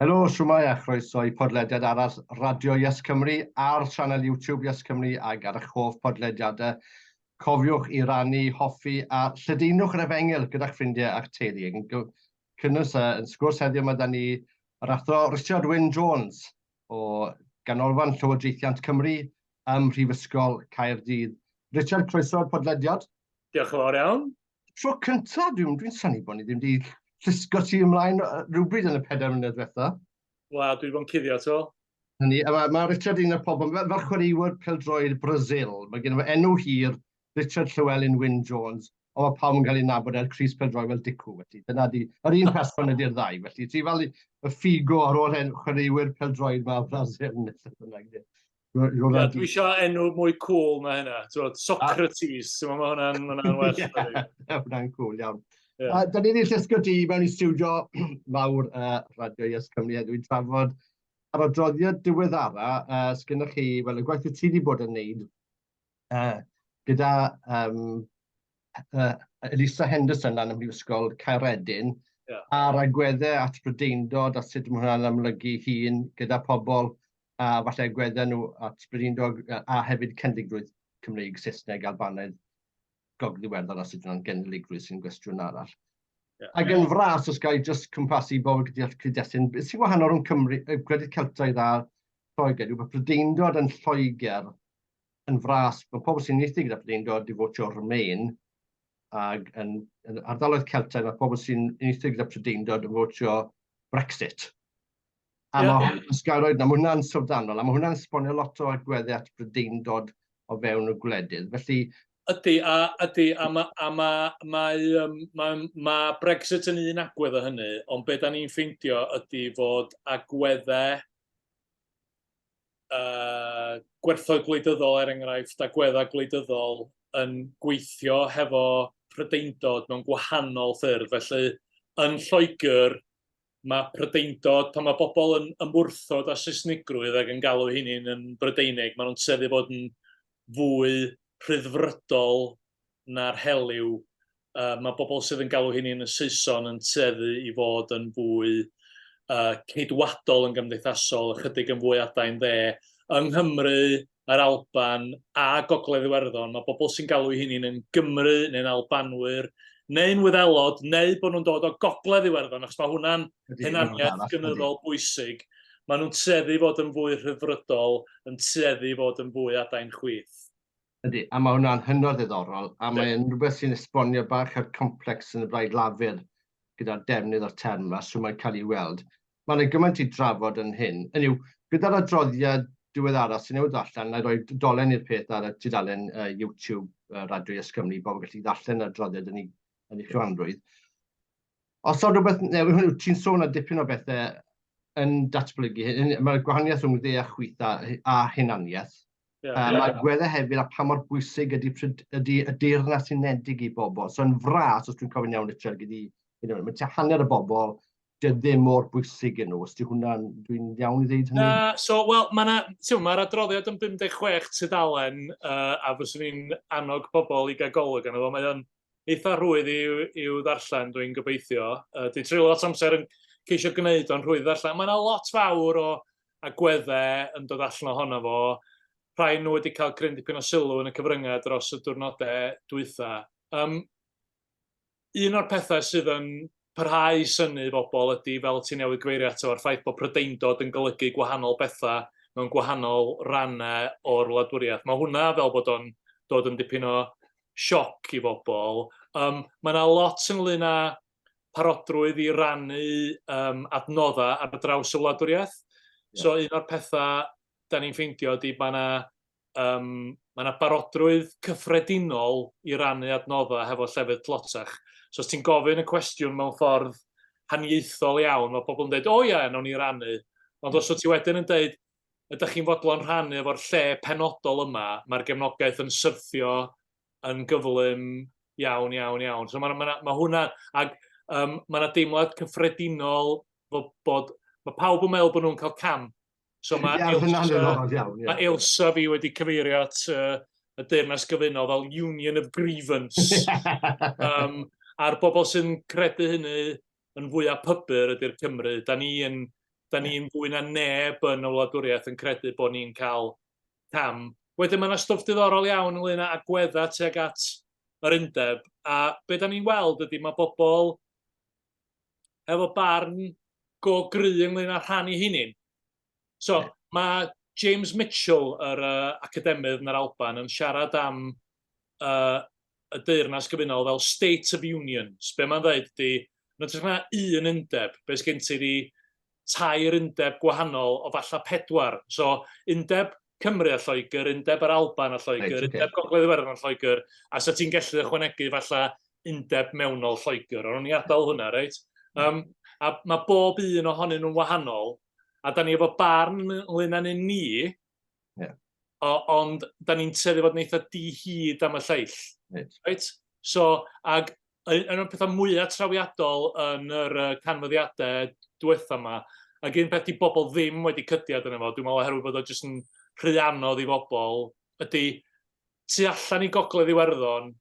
Helo, shwmae a chroeso i podlediad arall Radio Yes Cymru ar sianel YouTube Yes Cymru ag ar eich hoff podlediadau. Cofiwch i rannu, hoffi a lledaenwch yr efengyl gyda'ch ffrindiau a'ch teulu. Yn cynnwys yn sgwrs heddiw mae da ni yr athro Richard Wyn Jones o Ganolfan Llywodraethiant Cymru ym Mhrifysgol Caerdydd. Richard, croeso i'r podlediad. Diolch yn fawr iawn. Tro cyntaf, dwi'n dwi synnu bod ni ddim wedi llusgo ti ymlaen rhywbryd yn y pedair mlynedd diwetha. Wel, dwi wedi bod yn cuddio, to. Hynny, a mae, mae Richard un o'r pobl, fel, fel chwaraewr pêl-droed Brazil, mae gen fo enw hir, Richard Llewellyn Wyn Jones, ond mae pawb yn cael ei nabod ar crys pêl-droed fel Dicw, felly dyna di, yr un person ydy'r ddau, felly ti fel y Figo ar ôl hen chwaraewyr pêl-droed ma Brazil, neu beth bynnag. Ie, dwi eisiau enw mwy cool na hynna. T'wod, Socrates, ti'n meddwl, mae hwnna'n ma hwnna well. Ie, hwnna'n cool iawn. Yeah. Da ni wedi llusgo di mewn i studio mawr Radio Yes Cymru heddiw i trafod ar adroddiad diweddara sgynnoch chi, wel, y gwaith wyt ti wedi bod yn neud gyda Elisa Henderson lan ym Mhrifysgol Caeredin, yeah. a'r agweddau at Brydeindod a sut mae hwnna'n amlygu hun gyda pobl a falle agweddau nhw at Brydeindod a hefyd cenedligrwydd Cymreig, Saesneg, Albanaidd, Gogledd Iwerddon a sut hwnna'n genedligrwydd sy'n gwestiwn arall. Yeah. Ac yn fras, os gael just cwmpasu i bobl gyda'r cyd-destun, beth sy'n wahanol rhwng Cymru, gwledydd Celtaidd a Lloegr yw bod Prydeindod yn Lloegr yn fras, mae pobl sy'n uniaethu gyda Prydeindod i fotio Remain, ac yn, yn ardaloedd Celtaidd mae pobl sy'n uniaethu gyda Prydeindod yn fotio Brexit. A yeah. mae os gael roed, mae hwnna'n syfrdanol, a mae hwnna'n esbonio lot o agweddau at Brydeindod o fewn y gwledydd. Felly, Ydy, a, ydy, a mae a ma, mae, um, ma, ma Brexit yn un agwedd o hynny, ond be da ni'n ffeindio ydy fod agweddau uh, gwerthoedd gwleidyddol, er enghraifft, agweddau gwleidyddol yn gweithio hefo Prydeindod mewn gwahanol ffyrdd. Felly, yn Lloegr, mae Prydeindod, pan mae bobl yn ymwrthod â Saesnigrwydd ac yn galw hynny'n yn Brydeinig, maen nhw'n tueddu bod yn fwy rhyddfrydol na'r helyw. Uh, mae bobl sydd yn galw hynny'n y Saeson yn tueddu i fod yn fwy uh, ceidwadol yn gymdeithasol, ychydig yn fwy adain dde. Yng Nghymru, yr Alban a Gogledd Iwerddon, mae bobl sy'n galw hynny'n yn Gymru neu'n Albanwyr neu'n Wyddelod, neu bod nhw'n dod o Gogledd Iwerddon, achos mae hwnna'n hunaniaeth gynyddol bwysig. Maen nhw'n tueddu i fod yn fwy rhyddfrydol, yn tueddu i fod yn fwy adain chwith. Ydy, a mae hwnna'n hynod ddiddorol, a mae'n rhywbeth sy'n esbonio bach yr complex yn y Blaid Lafur gyda'r defnydd o'r term yma, so mae'n cael ei weld. Mae yna gymaint i drafod yn hyn. Hynny yw, gyda'r adroddiad diweddara sy'n newydd allan, na i roi dolen i'r peth ar y tudalen uh, YouTube uh, Radio Yes Cymru, bobl gallu ddarllen yr adroddiad yn ei, yn ei chyfanrwydd. Os oes rhywbeth newydd, hynny yw, ti'n sôn ar dipyn o bethau yn datblygu, mae'r gwahaniaeth rhwng dde a chwith a, a hunaniaeth. Yeah. Mae gweddau hefyd a pa mor bwysig ydy, ydy y Deyrnas Unedig i bobl. So yn fras, os dwi'n cofio'n iawn, Richard, gyda mae tua hanner y bobl, dy ddim mor bwysig yn nhw. Os di hwnna'n, dwi'n iawn i ddeud hynny? Na, so, wel, mae'r ma adroddiad yn 56 tudalen, a fyswn i'n annog pobl i gael golwg arno fo. Mae o'n eitha rhwydd i'w, i'w ddarllen, dwi'n gobeithio. Dwi'n treulio lot amser yn ceisio gwneud o'n rhwydd ddarllen. Mae yna lot fawr o agweddau yn dod allan ohono fo. Rhai nhw wedi cael cryn dipyn o sylw yn y cyfryngau dros y diwrnodau dwytha. Um, un o'r pethau sydd yn parhau i synnu bobl ydy, fel ti newydd gyfeirio ato, a'r ffaith bod Prydeindod yn golygu gwahanol bethau mewn gwahanol rannau o'r wladwriaeth. Mae hwnna fel bod o'n dod yn dipyn o sioc i bobl. Um, mae yna lot ynglyn â parodrwydd i rannu um, adnoddau ar draws y wladwriaeth. Yeah. So un o'r pethau da ni'n ffeindio ydy mae yna um, mae yna barodrwydd cyffredinol i rannu adnoddau hefo llefydd tlotach. So os ti'n gofyn y cwestiwn mewn ffordd haniaethol iawn, mae pobl yn dweud, o ia, nawn ni rannu. Ond os wyt ti wedyn yn dweud, ydych chi'n fodlon rhannu efo'r lle penodol yma, mae'r gefnogaeth yn syrthio yn gyflym iawn, iawn, iawn. So mae, ma, ma hwnna, ac um, mae yna deimlad cyffredinol bod, bod mae pawb yn meddwl bod nhw'n cael cam. So mae yeah, Ilsa, iawn, yeah. mae Ilsa fi wedi cyfeirio at y Deyrnas Gyfunol fel Union of Grievance. um, a'r bobl sy'n credu hynny yn fwyaf pybyr ydy'r Cymru. Da ni yn Da ni'n fwy na neb yn y wladwriaeth yn credu bod ni'n cael cam. Wedyn mae yna stwff diddorol iawn ynglyn â agweddau tuag at yr undeb, a be da ni'n weld ydy mae bobl efo barn go gry ynglyn â rhannu hunin. So, yeah. mae James Mitchell, yr academydd yn yr Alban, yn siarad am y Deyrnas Gyfunol fel State of Unions. Be mae'n dweud ydy, yn hytrach na un undeb, be sgen ti ydi tair undeb gwahanol o falla pedwar. So, undeb Cymru a Lloegr, undeb yr Alban a Lloegr, right, okay. undeb Gogledd Iwerddon a Lloegr, a sa ti'n gallu ychwanegu falla undeb mewnol Lloegr. Ond o'n i adael hwnna, reit? A mae bob un ohonyn nhw'n wahanol, a da ni efo barn ynglyn â'n un ni, Yeah. O, ond da ni'n tueddu fod yn eitha di-hid am y lleill. Right. Right? So, ag un o'r pethau mwyaf trawiadol yn yr canfyddiadau diwetha yma, ac un peth di bobl ddim wedi cydiad yna fo, dwi'n meddwl oherwydd bod o jyst yn rhy anodd i bobl, ydy tu allan i Gogledd Iwerddon,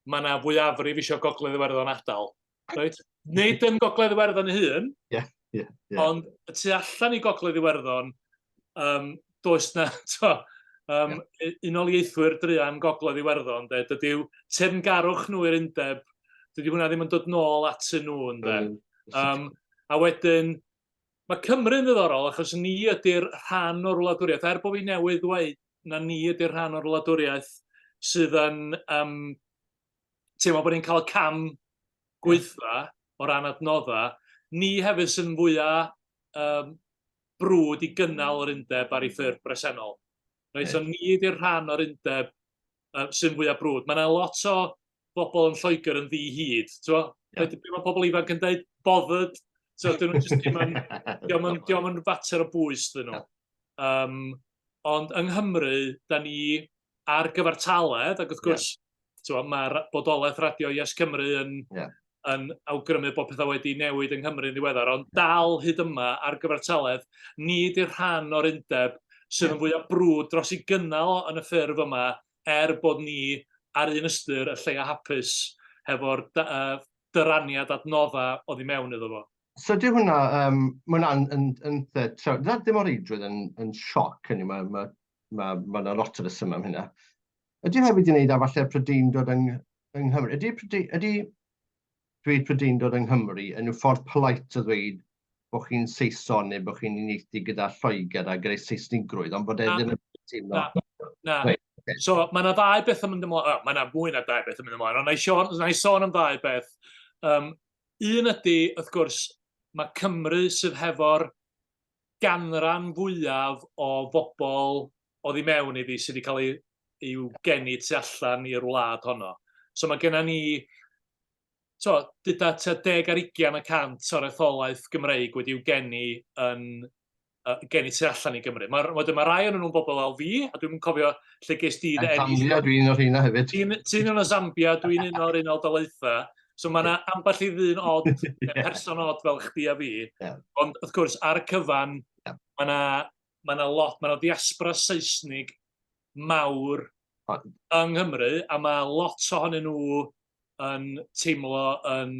mae yna fwyafrif eisiau Gogledd Iwerddon adael. Right? Nid yn Gogledd Iwerddon ei hun, yeah. ond y tu allan i Gogledd Iwerddon, does na, to, yeah. Unoliaethwyr druan Gogledd Iwerddon, de, dydyw teyrngarwch nhw i'r undeb, dydy hwnna ddim yn dod nôl atyn nhw, ynde. A wedyn, mae Cymru'n ddiddorol achos ni ydy'r rhan o'r wladwriaeth, er bod fi newydd ddweud na ni ydy'r rhan o'r wladwriaeth sydd yn teimlo bod ni'n cael y cam gweitha o ran adnoddau, ni hefyd sydd yn fwyaf brwd i gynnal yr undeb ar ei ffurf bresennol. Reit, so ni ydy'r rhan o'r undeb sy'n fwyaf brwd. Mae yna lot o bobl yn Lloegr yn ddi-hid. Ti'n yeah. Be mae pobl ifanc yn dweud? Bothered. So, dyn nhw jyst ddim yn, dio'm yn fater o bwys dyn nhw. Ond yng Nghymru, da ni ar gyfartaledd, ac wrth gwrs, yeah. Mae'r bodolaeth radio Yes Cymru yn, yeah. yn awgrymu bod pethau wedi newid yng Nghymru yn ddiweddar, ond dal hyd yma ar gyfartaledd, ni ydy'r rhan o'r undeb sydd yn fwyaf brwd dros i gynnal yn y ffurf yma, er bod ni ar un ystyr y lleia hapus hefo'r dyraniad adnoddau oddi mewn iddo fo. So ydy hwnna, mae hwnna'n yn, yn, yn, yn, ddim o reidrwydd yn, yn sioc, hynny, mae ma, ma, ma 'na lot o resymau am hynna. Ydy hefyd i wneud â falle Prydeindod yng Nghymru? Ydy dweud Prydeindod yng Nghymru yn yw ffordd polite o ddweud bod chi'n Saeson neu bod chi'n uniaethu gyda Lloegr a gyda'i Seisnigrwydd, ond bod e ddim yn teimlo... Na, na. Right, okay. So mae yna ddau beth yn mynd ymlaen, oh, mae yna fwy na dau beth yn mynd ymlaen, ond na i sôn am ddau beth. Un ydy, wrth gwrs, mae Cymru sydd hefo'r ganran fwyaf o bobl oddi mewn iddi sydd wedi cael ei i'w geni tu allan i'r wlad honno. So mae gennym ni, so, dyda tua 10% o'r etholaeth Gymreig wedi'w geni yn geni tu allan i Gymru. Mae, wedyn mae rai o'n nhw'n bobl fel fi, a dwi'n cofio lle ges di dy eni. Zambia, dwi'n un o'r rheina hefyd. Ti'n un o Zambia, dwi'n un o'r Unol Daleithiau. So mae yna ambell i ddyn od, yeah. person od fel chdi a fi. Yeah. Ond wrth gwrs, ar y cyfan, yeah. mae yna ma lot, mae yna ddiaspora Saesnig mawr yng Nghymru, a mae lot ohonyn nhw yn teimlo yn...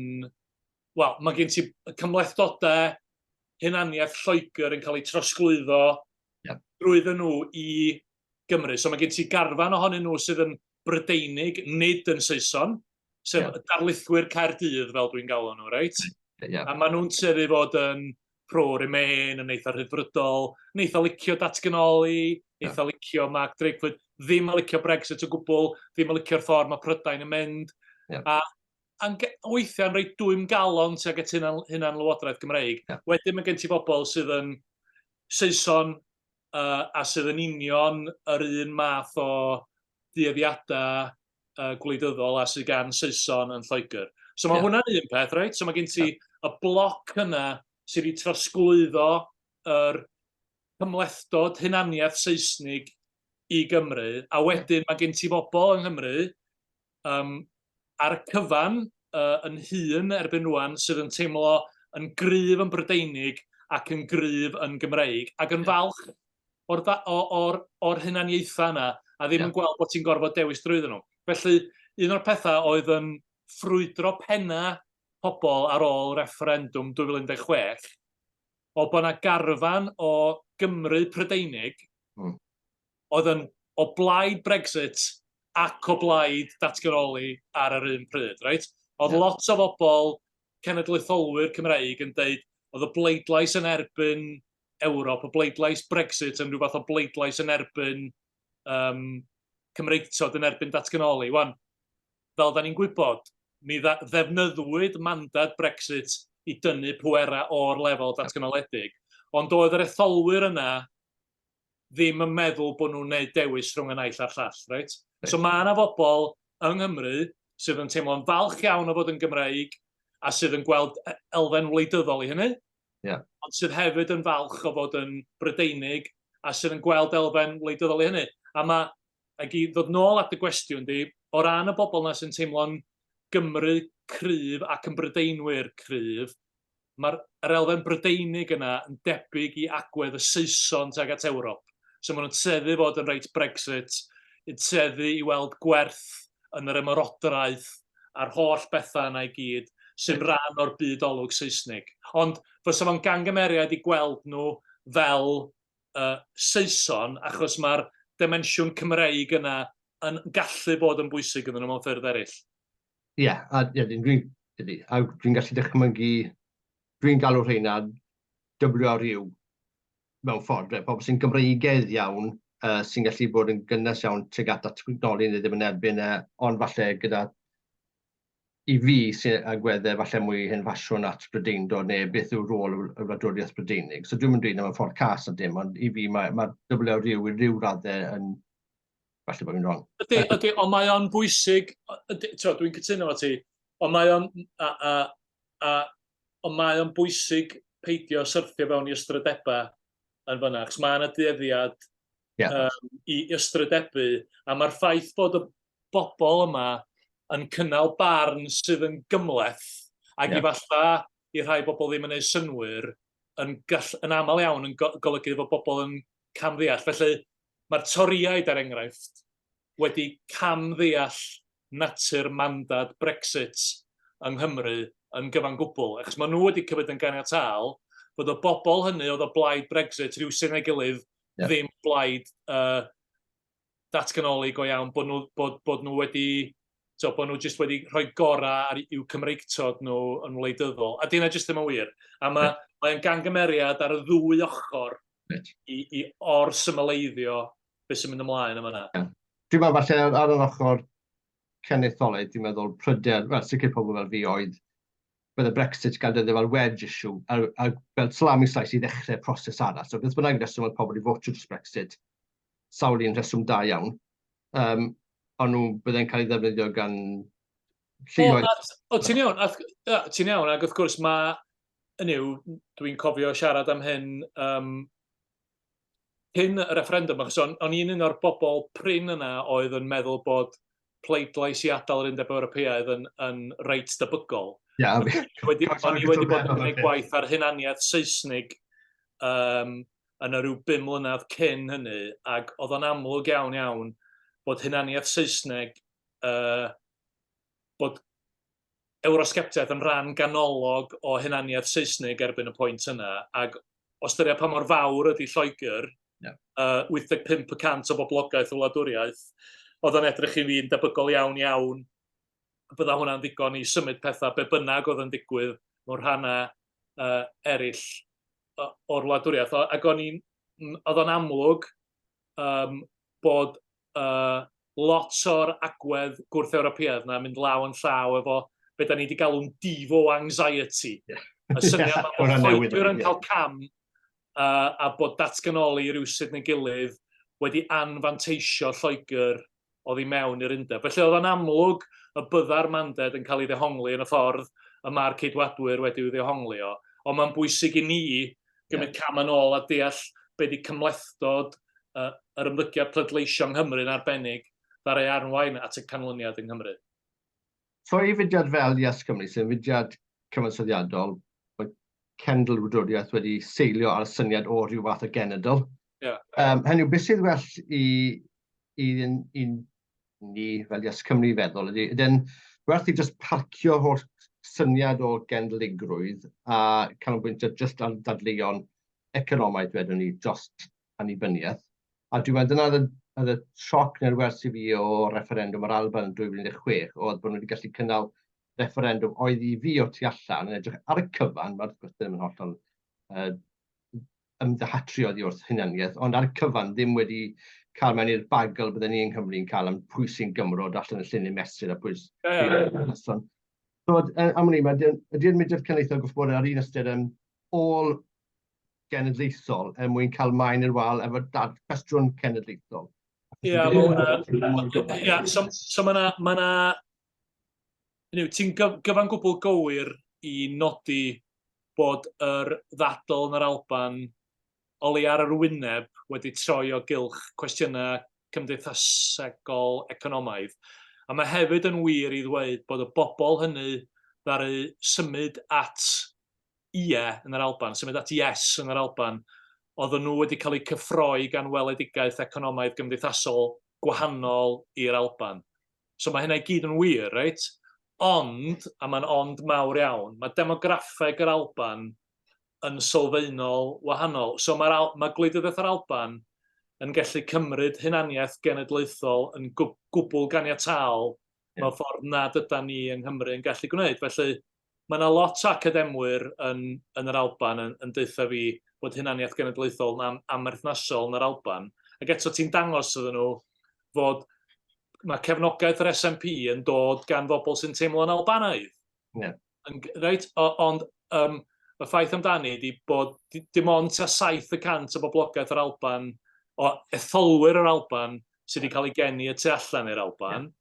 Wel, mae gen ti cymhlethdodau hunaniaeth Lloegr yn cael ei trosglwyddo yeah. drwyddyn nhw i Gymru. So mae gen ti garfan ohonyn nhw sydd yn Brydeinig, nid yn Saeson, sef yeah. darlithwyr Caerdydd, fel dwi'n galw nhw, reit? Yeah. A maen nhw'n tueddu fod yn pro-Remain, yn eitha rhyddfrydol, yn eitha licio datganoli, eitha yeah. licio Mark Drakeford, ddim yn licio Brexit o gwbl, ddim yn licio'r ffordd mae Prydain yn mynd. Yeah. A weithiau'n rhoi dwym galon tuag at hunan Lywodraeth Gymreig. Yeah. Wedyn mae gen ti bobl sydd yn Saeson a sydd yn union yr un math o dueddiadau gwleidyddol a sydd gan Saeson yn Lloegr. So mae yeah. hwnna'n un peth, reit? So mae gen ti y bloc yna sydd wedi trosglwyddo yr cymhlethdod hunaniaeth Seisnig i Gymru, a wedyn mae gen ti bobl yng Nghymru ar y cyfan yn hŷn erbyn rwan sydd yn teimlo yn gryf yn Brydeinig ac yn gryf yn Gymreig ac yn falch o'r, or, or hunaniaethau yna a ddim yn gweld bod ti'n gorfod dewis drwyddyn nhw. Felly, un o'r pethau oedd yn ffrwydro penna pobl ar ôl referendwm 2016 oedd bod yna garfan o Gymru Prydeinig oedd yn o blaid Brexit ac o blaid datganoli ar yr un pryd, reit? Oedd lot o bobl cenedlaetholwyr Cymreig yn deud oedd y bleidlais yn erbyn Ewrop, y bleidlais Brexit yn rhyw fath o bleidlais yn erbyn Cymreictod, yn erbyn datganoli. Wan, fel da ni'n gwybod, mi ddefnyddwyd mandad Brexit i dynnu pwerau o'r lefel datganoledig, ond oedd yr etholwyr yna ddim yn meddwl bod nhw'n gwneud dewis rhwng y naill a'r llall, reit? So mae yna bobl yng Nghymru sydd yn teimlo'n falch iawn o fod yn Gymreig a sydd yn gweld elfen wleidyddol i hynny, ond sydd hefyd yn falch o fod yn Brydeinig a sydd yn gweld elfen wleidyddol i hynny. A mae, ac i ddod nôl at y gwestiwn di, o ran y bobl yna sy'n teimlo'n Gymru cryf ac yn Brydeinwyr cryf, mae'r yr elfen Brydeinig yna yn debyg i agwedd y Saeson tuag at Ewrop. So maen nhw'n tueddu fod yn reit Brexit, yn tueddu i weld gwerth yn yr ymerodraeth a'r holl bethau yna i gyd sy'n rhan o'r byd olwg Seisnig. Ond fysa fo'n gangymeriad i gweld nhw fel Saeson, achos mae'r dimensiwn Cymreig yna yn gallu bod yn bwysig iddyn nhw mewn ffyrdd eraill. Ie, yeah, a yeah, dwi'n dwi, a dwi'n gallu dychmygu, dwi'n galw rheina WRU mewn ffordd, right? Pobl sy'n Gymreigaidd iawn, sy'n gallu bod yn gynnes iawn tuag at datganoli neu ddim yn erbyn e, ond falle gyda i fi sy'n agweddau falle mwy hen ffasiwn at Brydeindod neu beth yw rôl y wladwriaeth Brydeinig. So dwi'm yn dweud na mewn ffordd cas na dim, ond i fi mae, mae WRU i ryw raddau yn falle bod fi'n wrong. Ydy, ydy, ond mae o'n bwysig, dwi'n cytuno efo ti, ond mae o'n, a, a, a, ond mae o'n bwysig peidio syrthio fewn i ystrydebau yn fanna, achos mae yna dueddiad i ystrydebu, a mae'r ffaith bod y bobl yma yn cynnal barn sydd yn gymhleth, ac i falla i rhai bobl ddim yn ei synnwyr, yn, gall, yn aml iawn yn go golygu fod bobl yn camddeall. Felly mae'r Torïaid, er enghraifft, wedi camddeall natur mandad Brexit yng Nghymru yn gyfan gwbl, achos maen nhw wedi cymryd yn ganiataol bod y bobl hynny oedd o blaid Brexit rhywsut neu gilydd ddim blaid datganoli go iawn, bod nhw, bod, bod nhw wedi, to, bod nhw jyst wedi rhoi gorau ar i'w Cymreictod nhw yn wleidyddol. A dyna jyst ddim yn wir. A mae, mae'n gangymeriad ar y ddwy ochr i or-symleiddio beth sy'n mynd ymlaen yma. Yeah. Dwi'n meddwl falle ar yr ochr cenedlaetholaidd, dwi'n meddwl pryder, wel, sicr pobl fel fi oedd, bydde Brexit gael defnyddio fel wedge issue, a fel salami slice i ddechrau proses arall. So beth bynnag reswm oedd pobl i fotio dros Brexit, sawl un rheswm da iawn, ond nhw bydde'n cael ei ddefnyddio gan lluoedd. O, ti'n iawn, ti'n iawn, ac wrth gwrs mae, hynny yw, dwi'n cofio siarad am hyn cyn y referendum, achos o'n, o'n i'n un o'r bobl prin yna oedd yn meddwl bod pleidlais i adael yr Undeb Ewropeaidd yn reit debygol. Yeah, wedi, o'n i wedi bod yn gwneud gwaith ar hunaniaeth Saesnig yn y rhyw 5 mlynedd cyn hynny, ac oedd o'n amlwg iawn iawn bod hunaniaeth Saesneg, bod Ewrosgeptiaeth yn rhan ganolog o hunaniaeth Saesneg erbyn y pwynt yna, ac o ystyried pa mor fawr ydy Lloegr, 85 y cant o boblogaeth y wladwriaeth, oedd o'n edrych i fi'n debygol iawn iawn y bydda hwnna'n ddigon i symud pethau, be bynnag oedd yn digwydd mewn rhannau eraill o'r wladwriaeth. Ac o'n i'n, oedd o'n amlwg bod lot o'r agwedd gwrth-Ewropeaidd 'na mynd law yn llaw efo be da ni wedi galw'n devo anxiety. Y syniad yma bod Lloegr yn cael cam a bod datganoli rywsut neu gilydd wedi anfanteisio Lloegr oddi mewn i'r undeb. Felly oedd o'n amlwg y bydda'r mandad yn cael ei ddehongli yn y ffordd y mae'r Ceidwadwyr wedi'w ddehongli o, ond mae'n bwysig i ni gymryd cam yn ôl a deall be di cymhlethdod yr ymddygiad pleidleisio yng Nghymru yn arbennig ddaru arwain at y canlyniad yng Nghymru. So i fudiad fel Yes Cymru, sy'n fudiad cyfansoddiadol, mae cenedl wladwriaeth wedi seilio ar y syniad o rhyw fath o genedl. Hynny yw, beth sydd well i ni fel Yes Cymru feddwl ydy, ydy'n werth i just parcio holl syniad o genedligrwydd a canolbwyntio jyst ar dadleuon economaidd, wedwn ni, dros annibyniaeth. A dwi'n meddwl dyna oedd y sioc neu'r wers i fi o refferendwm yr Alban yn 2016, oedd bod nhw wedi gallu cynnal refferendwm oedd i fi o tu allan yn edrych ar y cyfan, mae'r wrth gwrs ddim yn hollol ymddihatru oddi wrth hunaniaeth, ond ar y cyfan ddim wedi cael mewn i'r bagl bydden ni yng Nghymru'n cael am pwy sy'n Gymro allan y llinyn mesur a pwy sy'n... So, am wn i, ydy'r mudiad cenedlaethol gwrth bod ar un ystyr yn ôl genedlaethol er mwyn cael maen i'r wal efo dad cwestiwn cenedlaethol. Ie, yeah, yeah, so mae yna, ma na, ti'n gyfan gwbl gywir i nodi bod yr ddadl yn yr Alban o leia ar yr wyneb wedi troi o gylch cwestiynau cymdeithasegol economaidd. A mae hefyd yn wir i ddweud bod y bobl hynny ddaru symud at ie yn yr Alban, symud at yes yn yr Alban, oedden nhw wedi cael eu cyffroi gan weledigaeth economaidd gymdeithasol gwahanol i'r Alban. So mae hynna i gyd yn wir, reit? Ond, a mae'n ond mawr iawn, mae demograffeg yr Alban yn sylfaenol wahanol. So mae'r, mae gwleidyddiaeth yr Alban yn gallu cymryd hunaniaeth genedlaethol yn gwbl ganiataol mewn ffordd nad ydan ni yng Nghymru yn gallu gwneud. Felly, mae yna lot o academwyr yn, yn yr Alban yn, yn deutha fi bod hunaniaeth genedlaethol yn am, amherthnasol yn yr Alban. Ac eto ti'n dangos iddyn nhw fod mae cefnogaeth yr SNP yn dod gan bobl sy'n teimlo'n Albanaidd. Yeah. Yn, reit? O, ond y ffaith amdani ydy bod dim ond tua 7% o boblogaeth yr Alban, o etholwyr yr Alban, sydd wedi cael ei geni y tu allan i'r Alban. Yeah.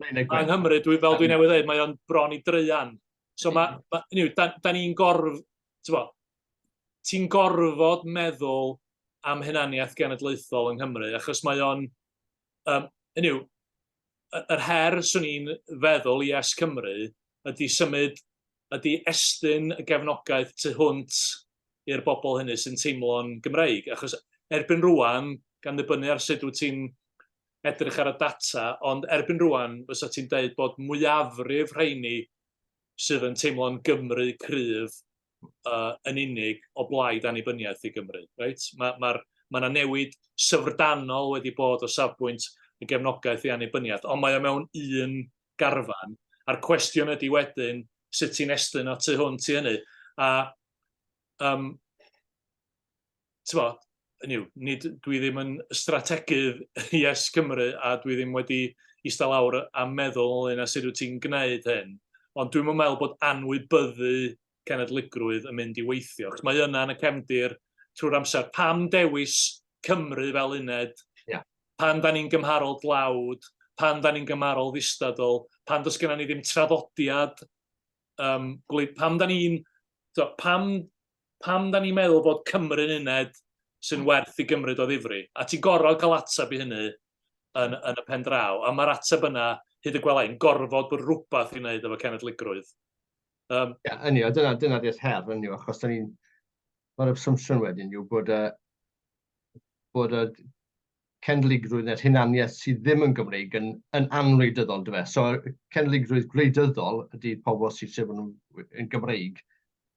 Yng Nghymru, dwi, fel dwi newydd dweud, mae o'n bron i draean. So mae, ma, anyway, da, da ni'n gorf... Ti'n gorfod meddwl am hunaniaeth genedlaethol yng Nghymru, achos mae o'n... Anyway, yr her swn i'n feddwl i YesCymru Cymru ydy symud, ydy estyn y gefnogaeth tu hwnt i'r bobl hynny sy'n teimlo'n Gymreig. Achos erbyn rwan, gan ddibynnu ar sut wyt ti'n edrych ar y data, ond erbyn rwan fysa ti'n deud bod mwyafrif rheini sydd yn teimlo'n Gymru cryf yn unig o blaid annibyniaeth i Gymru. Reit? Mae ma, ma yna newid syfrdanol wedi bod o safbwynt y gefnogaeth i annibyniaeth, ond mae o mewn un garfan, a'r cwestiwn ydy wedyn sut ti'n estyn o tu hwnt i hynny. A t'mod, hynny yw, nid, dwi ddim yn strategydd YesCymru a dwi ddim wedi eistedd lawr a meddwl ynglyn â sut wyt ti'n gwneud hyn, ond dwi'm yn meddwl bod anwybyddu cenedligrwydd yn mynd i weithio, achos mae yna yn y cefndir trwy'r amser. Pam dewis Cymru fel uned? Yeah. Pan da ni'n gymharol dlawd, pan da ni'n gymharol ddistadl, pan does gennym ni ddim traddodiad, pam da ni'n, pam Pam da ni'n meddwl bod Cymru'n uned sy'n werth i gymryd o ddifri? A ti'n gorfod cael ateb i hynny yn, yn y pen draw. A mae'r ateb yna, hyd y gwela i'n gorfod bod rhywbeth i wneud efo cenedligrwydd. Ie, yeah, yny, dyna, dyna di'r her, hynny, achos da ni'n... Mae'r assumption wedyn yw bod y, bod y cenedligrwydd neu'r hunaniaeth sydd ddim yn Gymreig yn, yn anwleidyddol, dyfe. So, cenedligrwydd gwleidyddol ydy pobl sydd eisiau bod yn, yn Gymreig,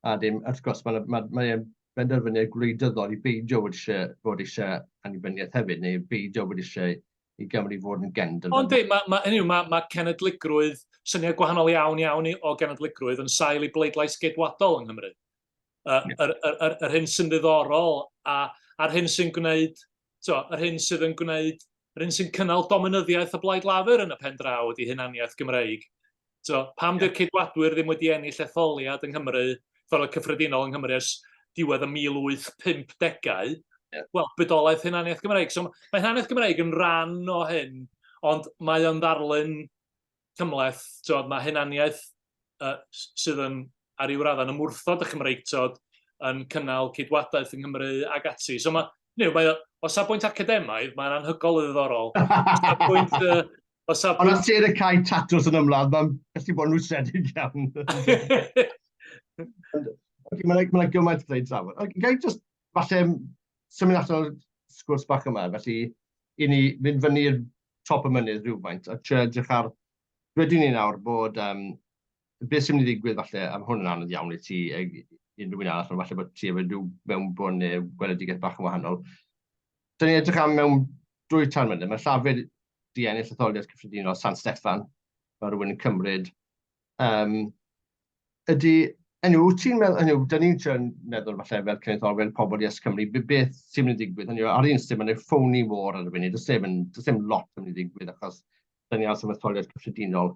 a dim, wrth gwrs, mae'n ma, ma, ma benderfyniad gwleidyddol i beidio bod eisiau, bod eisiau annibyniaeth hefyd, neu beidio bod eisiau i Gymru fod yn gendl. Ond di, mae ma, ma, ma, ma cenedligrwydd, syniad gwahanol iawn iawn o genedligrwydd yn sail i bleidlais geidwadol yng Nghymru. Yr, yr, yr, yr hyn sy'n ddiddorol a, a'r hyn sy'n gwneud tibod, yr hyn sydd yn gwneud, yr hyn sy'n cynnal dominyddiaeth y Blaid Lafur yn y pen draw ydy hunaniaeth Gymreig. Tibod, pam yeah. di'r Ceidwadwyr ddim wedi ennill etholiad yng Nghymru, etholiad cyffredinol yng Nghymru ers diwedd y 1850au? Yeah. Wel, bydolaeth hunaniaeth Gymreig. So mae hunaniaeth Gymreig yn rhan o hyn, ond mae o'n ddarlun cymhleth, tibod, mae hunaniaeth sydd yn, ar ryw raddau, yn ymwrthod y Chymreictod, yn cynnal ceidwadaeth yng Nghymru ac ati. So mae, you mae o, o safbwynt academaidd, mae'n anhygoel o ddiddorol. O safbwynt... O safbwynt... Ond os ti yn y cae tatws yn ymladd, mae'n gallu bod yn rwystredig iawn. Okay, mae'n ma gymaint o ddweud drafod. Okay, gai just, falle, symud allan o'r sgwrs bach yma, felly, i ni fynd fyny i'r top y mynydd rhywfaint, a trio edrych ar... Dwedwn ni nawr bod, Beth sy'n mynd i ddigwydd falle, a ma' hwn yn anodd iawn i ti ag unrhyw un arall, ond falle bod ti efo rhyw mewnbwn neu gweledigaeth bach yn wahanol. Da ni'n edrych am mewn 2 tair mlynedd, mae Llafur 'di ennill etholiad cyffredinol San Steffan, mae rhywun yn cymryd. Ydy, hynny yw, wyt ti'n meddwl, hynny yw, da ni'n trio meddwl falle fel cenedlaetholwyr, pobl YesCymru, beth sy'n mynd i ddigwydd? Hynny yw, ar un ystwyth, mae'n phony war ar y funud, does dim lot yn mynd i ddigwydd achos da ni aros am etholiad cyffredinol.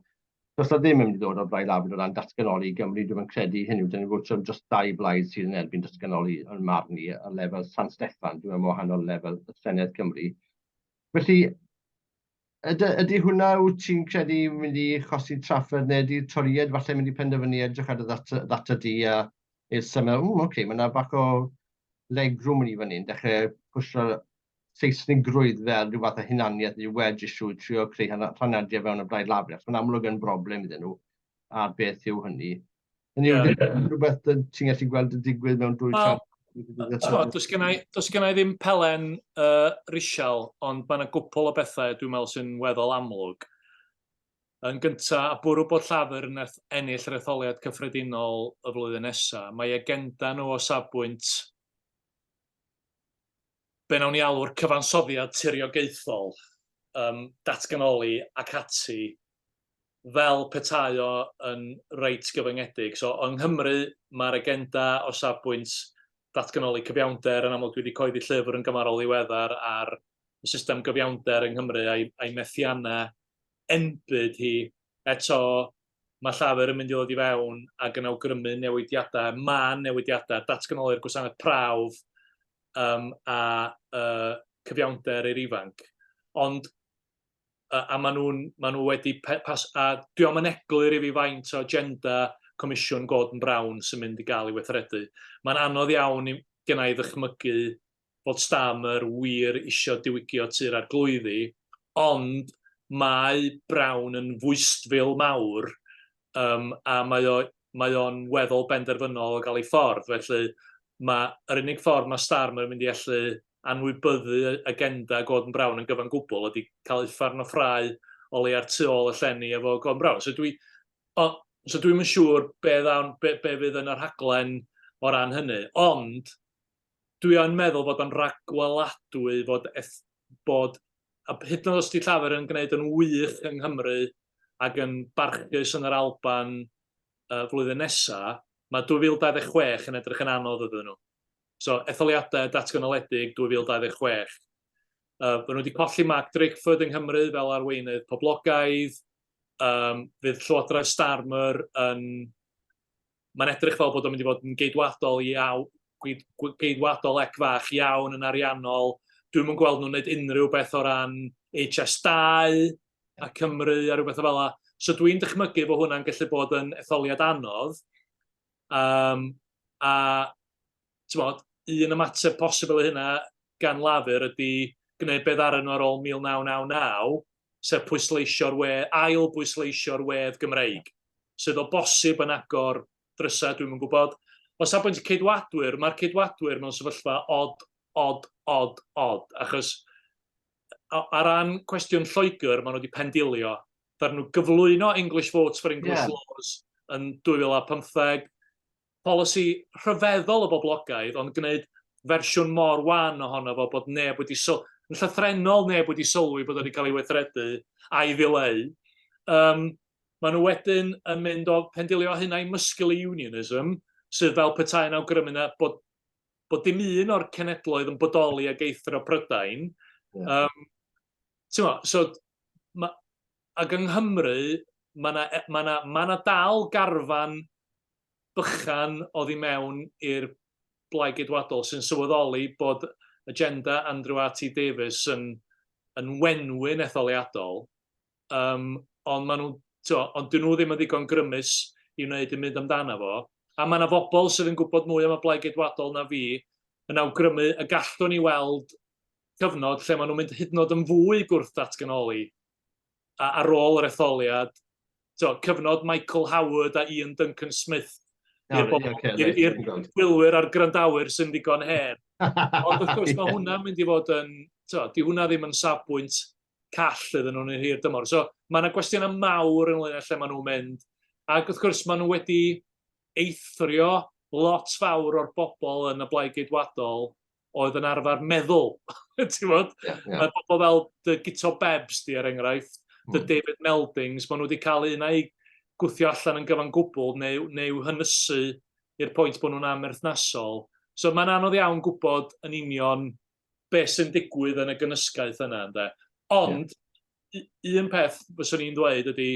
Does na ddim yn mynd i ddod o'r Blaid Lafur o ran datganoli i Gymru, dwi'n credu hynny yw, da ni'n fod dros dau blaid sydd yn erbyn datganoli yn marn i ar lefel San Steffan, dwi'n meddwl wahanol lefel y Senedd Cymru. Felly, ydy hwnna wyt ti'n credu mynd i achosi trafferth neu ydy'r Torïaid falle mynd i penderfynu edrych ar y ddata, ddata di a i'r symud, oce, okay, mae yna bach o legroom yn i fyny, yn dechrau pwysio Seisnigrwydd fel rhyw fath o hunaniaeth neu wedge issue, trio creu rhaniadau fewn y Blaid Lafur, achos mae'n amlwg yn broblem iddyn nhw, a beth yw hynny. Hynny yw, rhywbeth ti'n gallu gweld yn digwydd mewn 2 Wel, does gen i ddim pelen risial, ond mae yna gwpl o bethau dwi'n meddwl sy'n weddol amlwg. Yn gyntaf, a bwrw bod Llafur yn ennill yr etholiad cyffredinol y flwyddyn nesaf, mae agenda nhw o safbwynt be nawn ni alw'r cyfansoddiad tiriogaethol, datganoli ac ati, fel petai o yn reit gyfyngedig. So, yng Nghymru, mae'r agenda o safbwynt datganoli cyfiawnder, yn amlwg dwi wedi cyhoeddi llyfr yn gymharol ddiweddar ar y system gyfiawnder yng Nghymru a'i methiannau enbyd hi. Eto, mae Llafur yn mynd i ddod i fewn ac yn awgrymu newidiadau, mân newidiadau, datganoli'r gwasanaeth prawf a cyfiawnder i'r ifanc. Ond, a maen nhw wedi, pas, a dio'm yn eglur i fi faint o agenda Comisiwn Gordon Brown sy'n mynd i gael ei weithredu. Mae'n anodd iawn genna i ddychmygu bod Starmer wir isio diwygio Tŷ'r Arglwyddi, ond mae Brown yn fwystfil mawr a mae o'n weddol benderfynol o gael ei ffordd. Felly mae yr unig ffordd mae Starmer yn mynd i allu anwybyddu agenda Gordon Brown yn gyfan gwbl ydy cael uffern o ffrae o leia'r tu ôl y llenni efo Gordon Brown. So dwi'm yn siŵr be fydd yn y rhaglen o ran hynny, ond dwi yn meddwl fod o'n ragweladwy fod, bod a hyd yn oed os 'di Llafur yn gwneud yn wych yng Nghymru ac yn barchus yn yr Alban flwyddyn nesaf, mae 2026 yn edrych yn anodd iddyn nhw. So, etholiadau datganoledig 2026. Maen nhw wedi colli Mark Drakeford yng Nghymru fel arweinydd poblogaidd. Fydd Llywodraeth Starmer yn... Mae'n edrych fel bod o'n mynd i fod yn geidwadol iawn, geidwadol ec fach iawn yn ariannol. Dwi'm yn gweld nhw'n gwneud unrhyw beth o ran HS2 a Cymru a rhywbeth o fel 'na. So dwi'n dychmygu bod hwnna'n gallu bod yn etholiad anodd. A t'mod, un ymateb posibl i hynna gan Lafur ydy gwneud be ddaru nhw ar ôl 1999, sef pwysleisio'r we, ail bwysleisio'r wedd Gymreig, sydd o bosib yn agor drysau, dwi'm yn gwybod. O safbwynt y Ceidwadwyr, mae'r Ceidwadwyr mewn sefyllfa od, od, od, od, achos ar ran cwestiwn Lloegr, maen nhw wedi pendilio. Ddaru nhw gyflwyno English Votes for English Laws yn 2015, polisi rhyfeddol o boblogaidd, ond gwneud fersiwn mor wan ohono fo bod neb wedi yn llythrennol neb wedi sylwi bod o wedi cael ei weithredu a'i ddileu. Maen nhw wedyn yn mynd o pendilio hynna i muscular unionism, sydd fel petai'n awgrymu na bod dim un o'r cenedloedd yn bodoli ag eithrio Prydain. T'mo', so, ac yng Nghymru, mae 'na ma 'na, ma 'na dal garfan bychan oddi mewn i'r Blaid Geidwadol sy'n sylweddoli bod agenda Andrew RT Davies yn wenwyn etholiadol, ond maen nhw, t'mo, ond dyn nhw ddim yn ddigon grymus i wneud dim byd amdano fo. A mae yna bobl sydd yn gwybod mwy am y Blaid Geidwadol na fi yn awgrymu y gallwn ni weld cyfnod lle maen nhw'n mynd hyd yn oed yn fwy gwrth-datganoli ar ôl yr etholiad, so, cyfnod Michael Howard a Iain Duncan Smith i'r bobl, i'r gwylwyr a'r gwrandawyr sy'n ddigon hen. Ond wrth gwrs mae hwnna'n mynd i fod yn, to, di hwnna ddim yn safbwynt call iddyn nhw'n yr hir dymor. So mae yna gwestiynau mawr ynglyn â lle maen nhw'n mynd. Ac wrth gwrs, maen nhw wedi eithrio lot fawr o'r bobl yn y Blaid Geidwadol oedd yn arfer meddwl, ti'n gwbod? Yeah, yeah. Mae bobl fel dy Guto Bebs di, er enghraifft, dy David Meldings, maen nhw wedi cael un a'i gwthio allan yn gyfan gwbl neu, neu hynysu i'r pwynt bod nhw'n amherthnasol. So mae'n anodd iawn gwybod yn union beth sy'n digwydd yn y gynysgaeth yna, ynde. Ond, yeah. un peth fyswn i'n dweud ydy,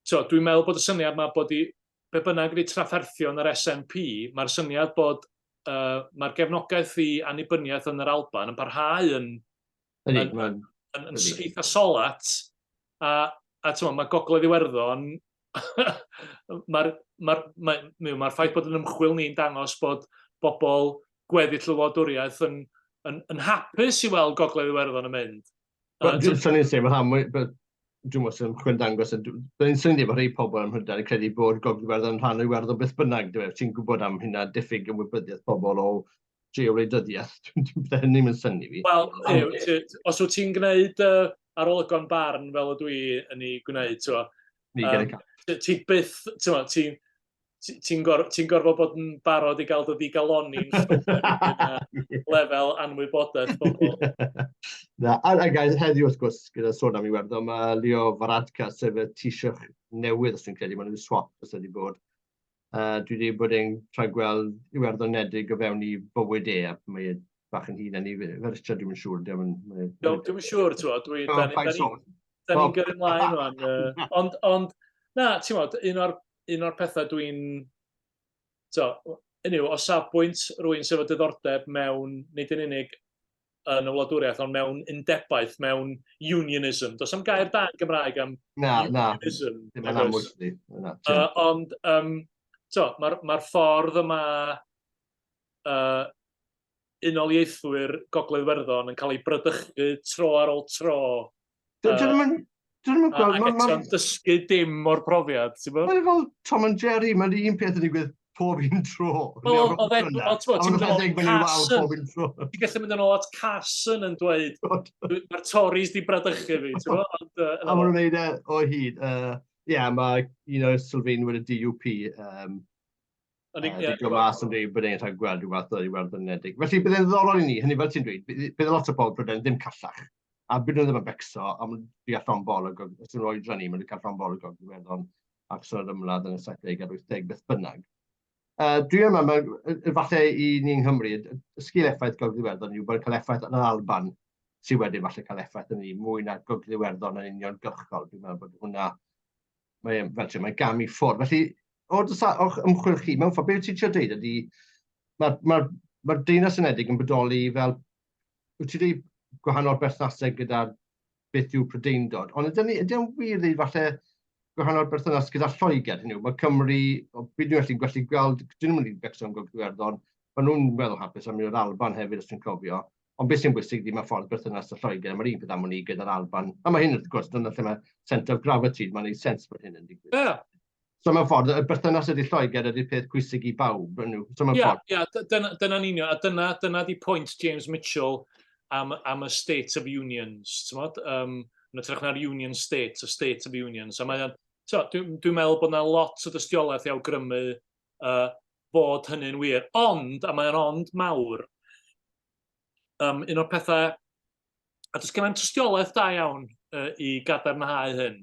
so, dwi'n meddwl bod y syniad yma bod i, be bynnag ydy trafferthion yr SNP, mae'r syniad bod uh, mae'r gefnogaeth i annibyniaeth yn yr Alban yn parhau yn, yn, yn, yn, yn, yn eitha solat, a, a ti'n mae Gogledd Iwerddon, mae'r ma ma ma ma ffaith bod yn ymchwil ni'n dangos bod bobl gweddill y wladwriaeth yn, yn, yn hapus i weld Gogledd Iwerddon yn mynd. Wel, dwi'n synnu sef, mae rhan mwy, dwi'n meddwl sy'n ymchwil dangos, dwi'n synnu bod rhai pobl ym Mhrydain yn credu bod Gogledd Iwerddon yn rhan o Iwerddon beth bynnag, dwi'n ti'n gwybod am hynna, diffyg ymwybyddiaeth pobl o geowleidyddiaeth, dwi'n bydde hynny'n mynd synnu fi. Wel, os wyt ti'n gwneud uh, arolygon barn fel ydw i yn ei gwneud, ti'n ti byth, ti'n ti'n ti'n gor ti gorfod bod yn barod i gael dy ddigaloni'n lefel anwybodaeth bobl. Na, a, a guys, heddiw wrth gwrs, gyda sôn am Iwerddon, mae Leo Varadkar, sef y Taoiseach newydd, os dwi'n credu, maen nhw'n swap os wedi bod. Dwi wedi bod yn try gweld Iwerddon nedig o fewn i bywyd e, a mae e bach yn hŷn na ni, fe Richard, dwi'n siŵr. Dwi'n dwi'n siŵr, ti'n gwybod, dwi... Da ni'n gyrru ymlaen rwan. Ond, ond, na, ti'n gwybod, un o'r un o'r pethau dwi'n... So, anyway, o safbwynt rwy'n sydd efo diddordeb mewn, nid yn unig yn y wladwriaeth, ond mewn undebaeth, mewn unionism. Does am gair da yn Gymraeg am na, unionism. Na, ddim yn amlwg. Na, ond, um, so, mae'r ma ffordd yma unoliaethwyr Gogledd Iwerddon yn cael eu bradychu tro ar ôl tro. Dyn nhw'n gweld... Ac eto'n dysgu dim o'r profiad, ti'n gwybod? Mae'n fel Tom and Jerry, mae'n un peth yn digwydd pob un tro. Wel, oedd e, ti'n mynd yn ôl Carson. Ti'n gallu mynd yn ôl at Carson yn dweud, mae'r Tories di bradychu fi, ti'n gwybod? A maen nhw'n neud e o hyd. Ie, mae un o'r sylfaenwyr y DUP, O'n i'n ie. Dwi'n mas yn dweud bod e'n rhaid gweld rhyw fath o Iwerddon Unedig. Felly bydd e'n ddiddorol i ni, hynny fel ti'n dweud, bydd lot o bobl Prydain ddim callach. A bydd nhw ddim yn becso, a maen nhw'n cael llond bol o gog, os yw'n oedran ni, maen nhw'n cael llond bol o Gogledd Iwerddon ac sy'n ymladd yn y 70 a'r 80, beth bynnag. Dwi yma, mae, falle i ni yng Nghymru, y sgil effaith Gogledd Iwerddon yw bod yn cael effaith yn yr Alban, sydd wedyn falle cael effaith yn ni mwy na Gogledd Iwerddon yn uniongyrchol. Dwi'n meddwl bod hwnna mae, fel ti'n, mae'n gam i ffwrdd. Felly, o'r, o'ch ymchwil chi, mewn ffordd, beth ti'n trio dweud ydy, mae'r ma, ma Deyrnas Unedig yn bodoli fel, wyt ti'n dweud gwahanol berthnasau gyda beth yw Prydeindod, ond ydyn ni, ydy o'n wir dweud falle gwahanol berthynas gyda Lloegr, hynny yw, mae Cymru, o, beth dwi'n gallu gallu gweld, dyn nhw'n mynd i becso am Gogledd Iwerddon, maen nhw'n weddol hapus am mynd o'r Alban hefyd, os dwi'n cofio, Ond beth sy'n bwysig ydy mae ffordd berthynas â Lloegr, mae'r un peth am wn i gyda'r Alban. A mae hyn wrth gwrs, dyna lle mae centre of gravity, mae'n gwneud sens bod hyn yn digwydd. Ie. Yeah. So mewn ffordd, y berthynas ydy Lloegr ydy'r peth pwysig i bawb. So mewn yeah, ffordd... Ie, yeah, dyna, dyna'n union, a dyna, dyna di pwynt James Mitchell am, am y State of Unions, ti'n modd? Um, yn ytrach na'r Union States, y State of Unions. A mae o'n, so, dwi'n dwi meddwl bod yna lot o dystiolaeth i awgrymu uh, bod hynny'n wir. Ond, a mae o'n ond mawr, um, un o'r pethau, a does gen i'm tystiolaeth da iawn uh, i gadarnhau hyn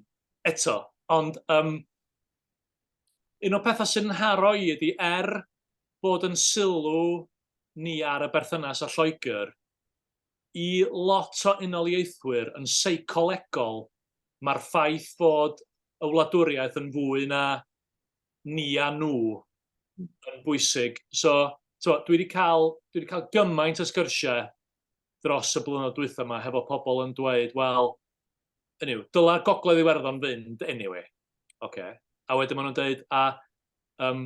eto, ond um, un o'r pethau sy'n nharo i ydy er bod yn sylw ni ar y berthynas â Lloegr, i lot o unoliaethwyr yn seicolegol, mae'r ffaith fod y wladwriaeth yn fwy na ni a nhw yn bwysig. So, t'mo, dwi wedi cael, dwi wedi cael gymaint o sgyrsiau dros y blynyddoedd dwytha yma hefo pobl yn dweud, wel, hynny yw, dyla Gogledd Iwerddon fynd anyway. Okay. A wedyn maen nhw'n dweud, a um,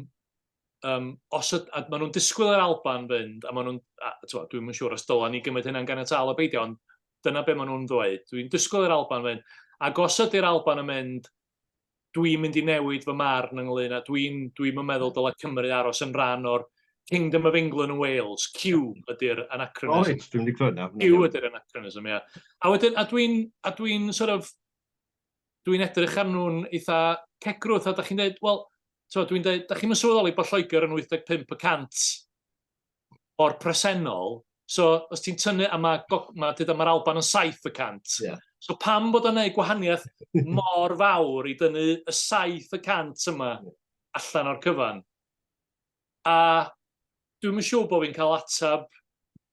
um, os yd, a maen nhw'n disgwyl i'r Alban fynd, a maen nhw'n, dwi'n yn siŵr os dyla ni gymryd hynna'n ganiataol o beidio, ond dyna be maen nhw'n ddweud. Dwi'n disgwyl i'r Alban fynd. Ac os ydy'r Alban yn mynd, dwi'n mynd i newid fy marn ynglyn â, dwi'n dwi'm yn meddwl dylai Cymru aros yn rhan o'r Kingdom of England and Wales, Q ydy'r anachronism. O reit, dwi'm 'di clywed 'na. Q ydy'r anachronism, ia. A wedyn, a dwi'n, a dwi'n sort of, Dwi'n edrych arnyn nhw'n eitha cegrwth, a da chi'n dweud, wel, dwi'n dweud, da chi'n sylweddoli bod Lloegr yn 85 y cant o'r presennol, so os ti'n tynnu, a mae, ma, dyda, mae'r Alban yn 7 y cant. So pam bod o'n gwneud gwahaniaeth mor fawr i dynnu y 7 y cant yma allan o'r cyfan? A dwi'm yn siŵr bod fi'n cael ateb,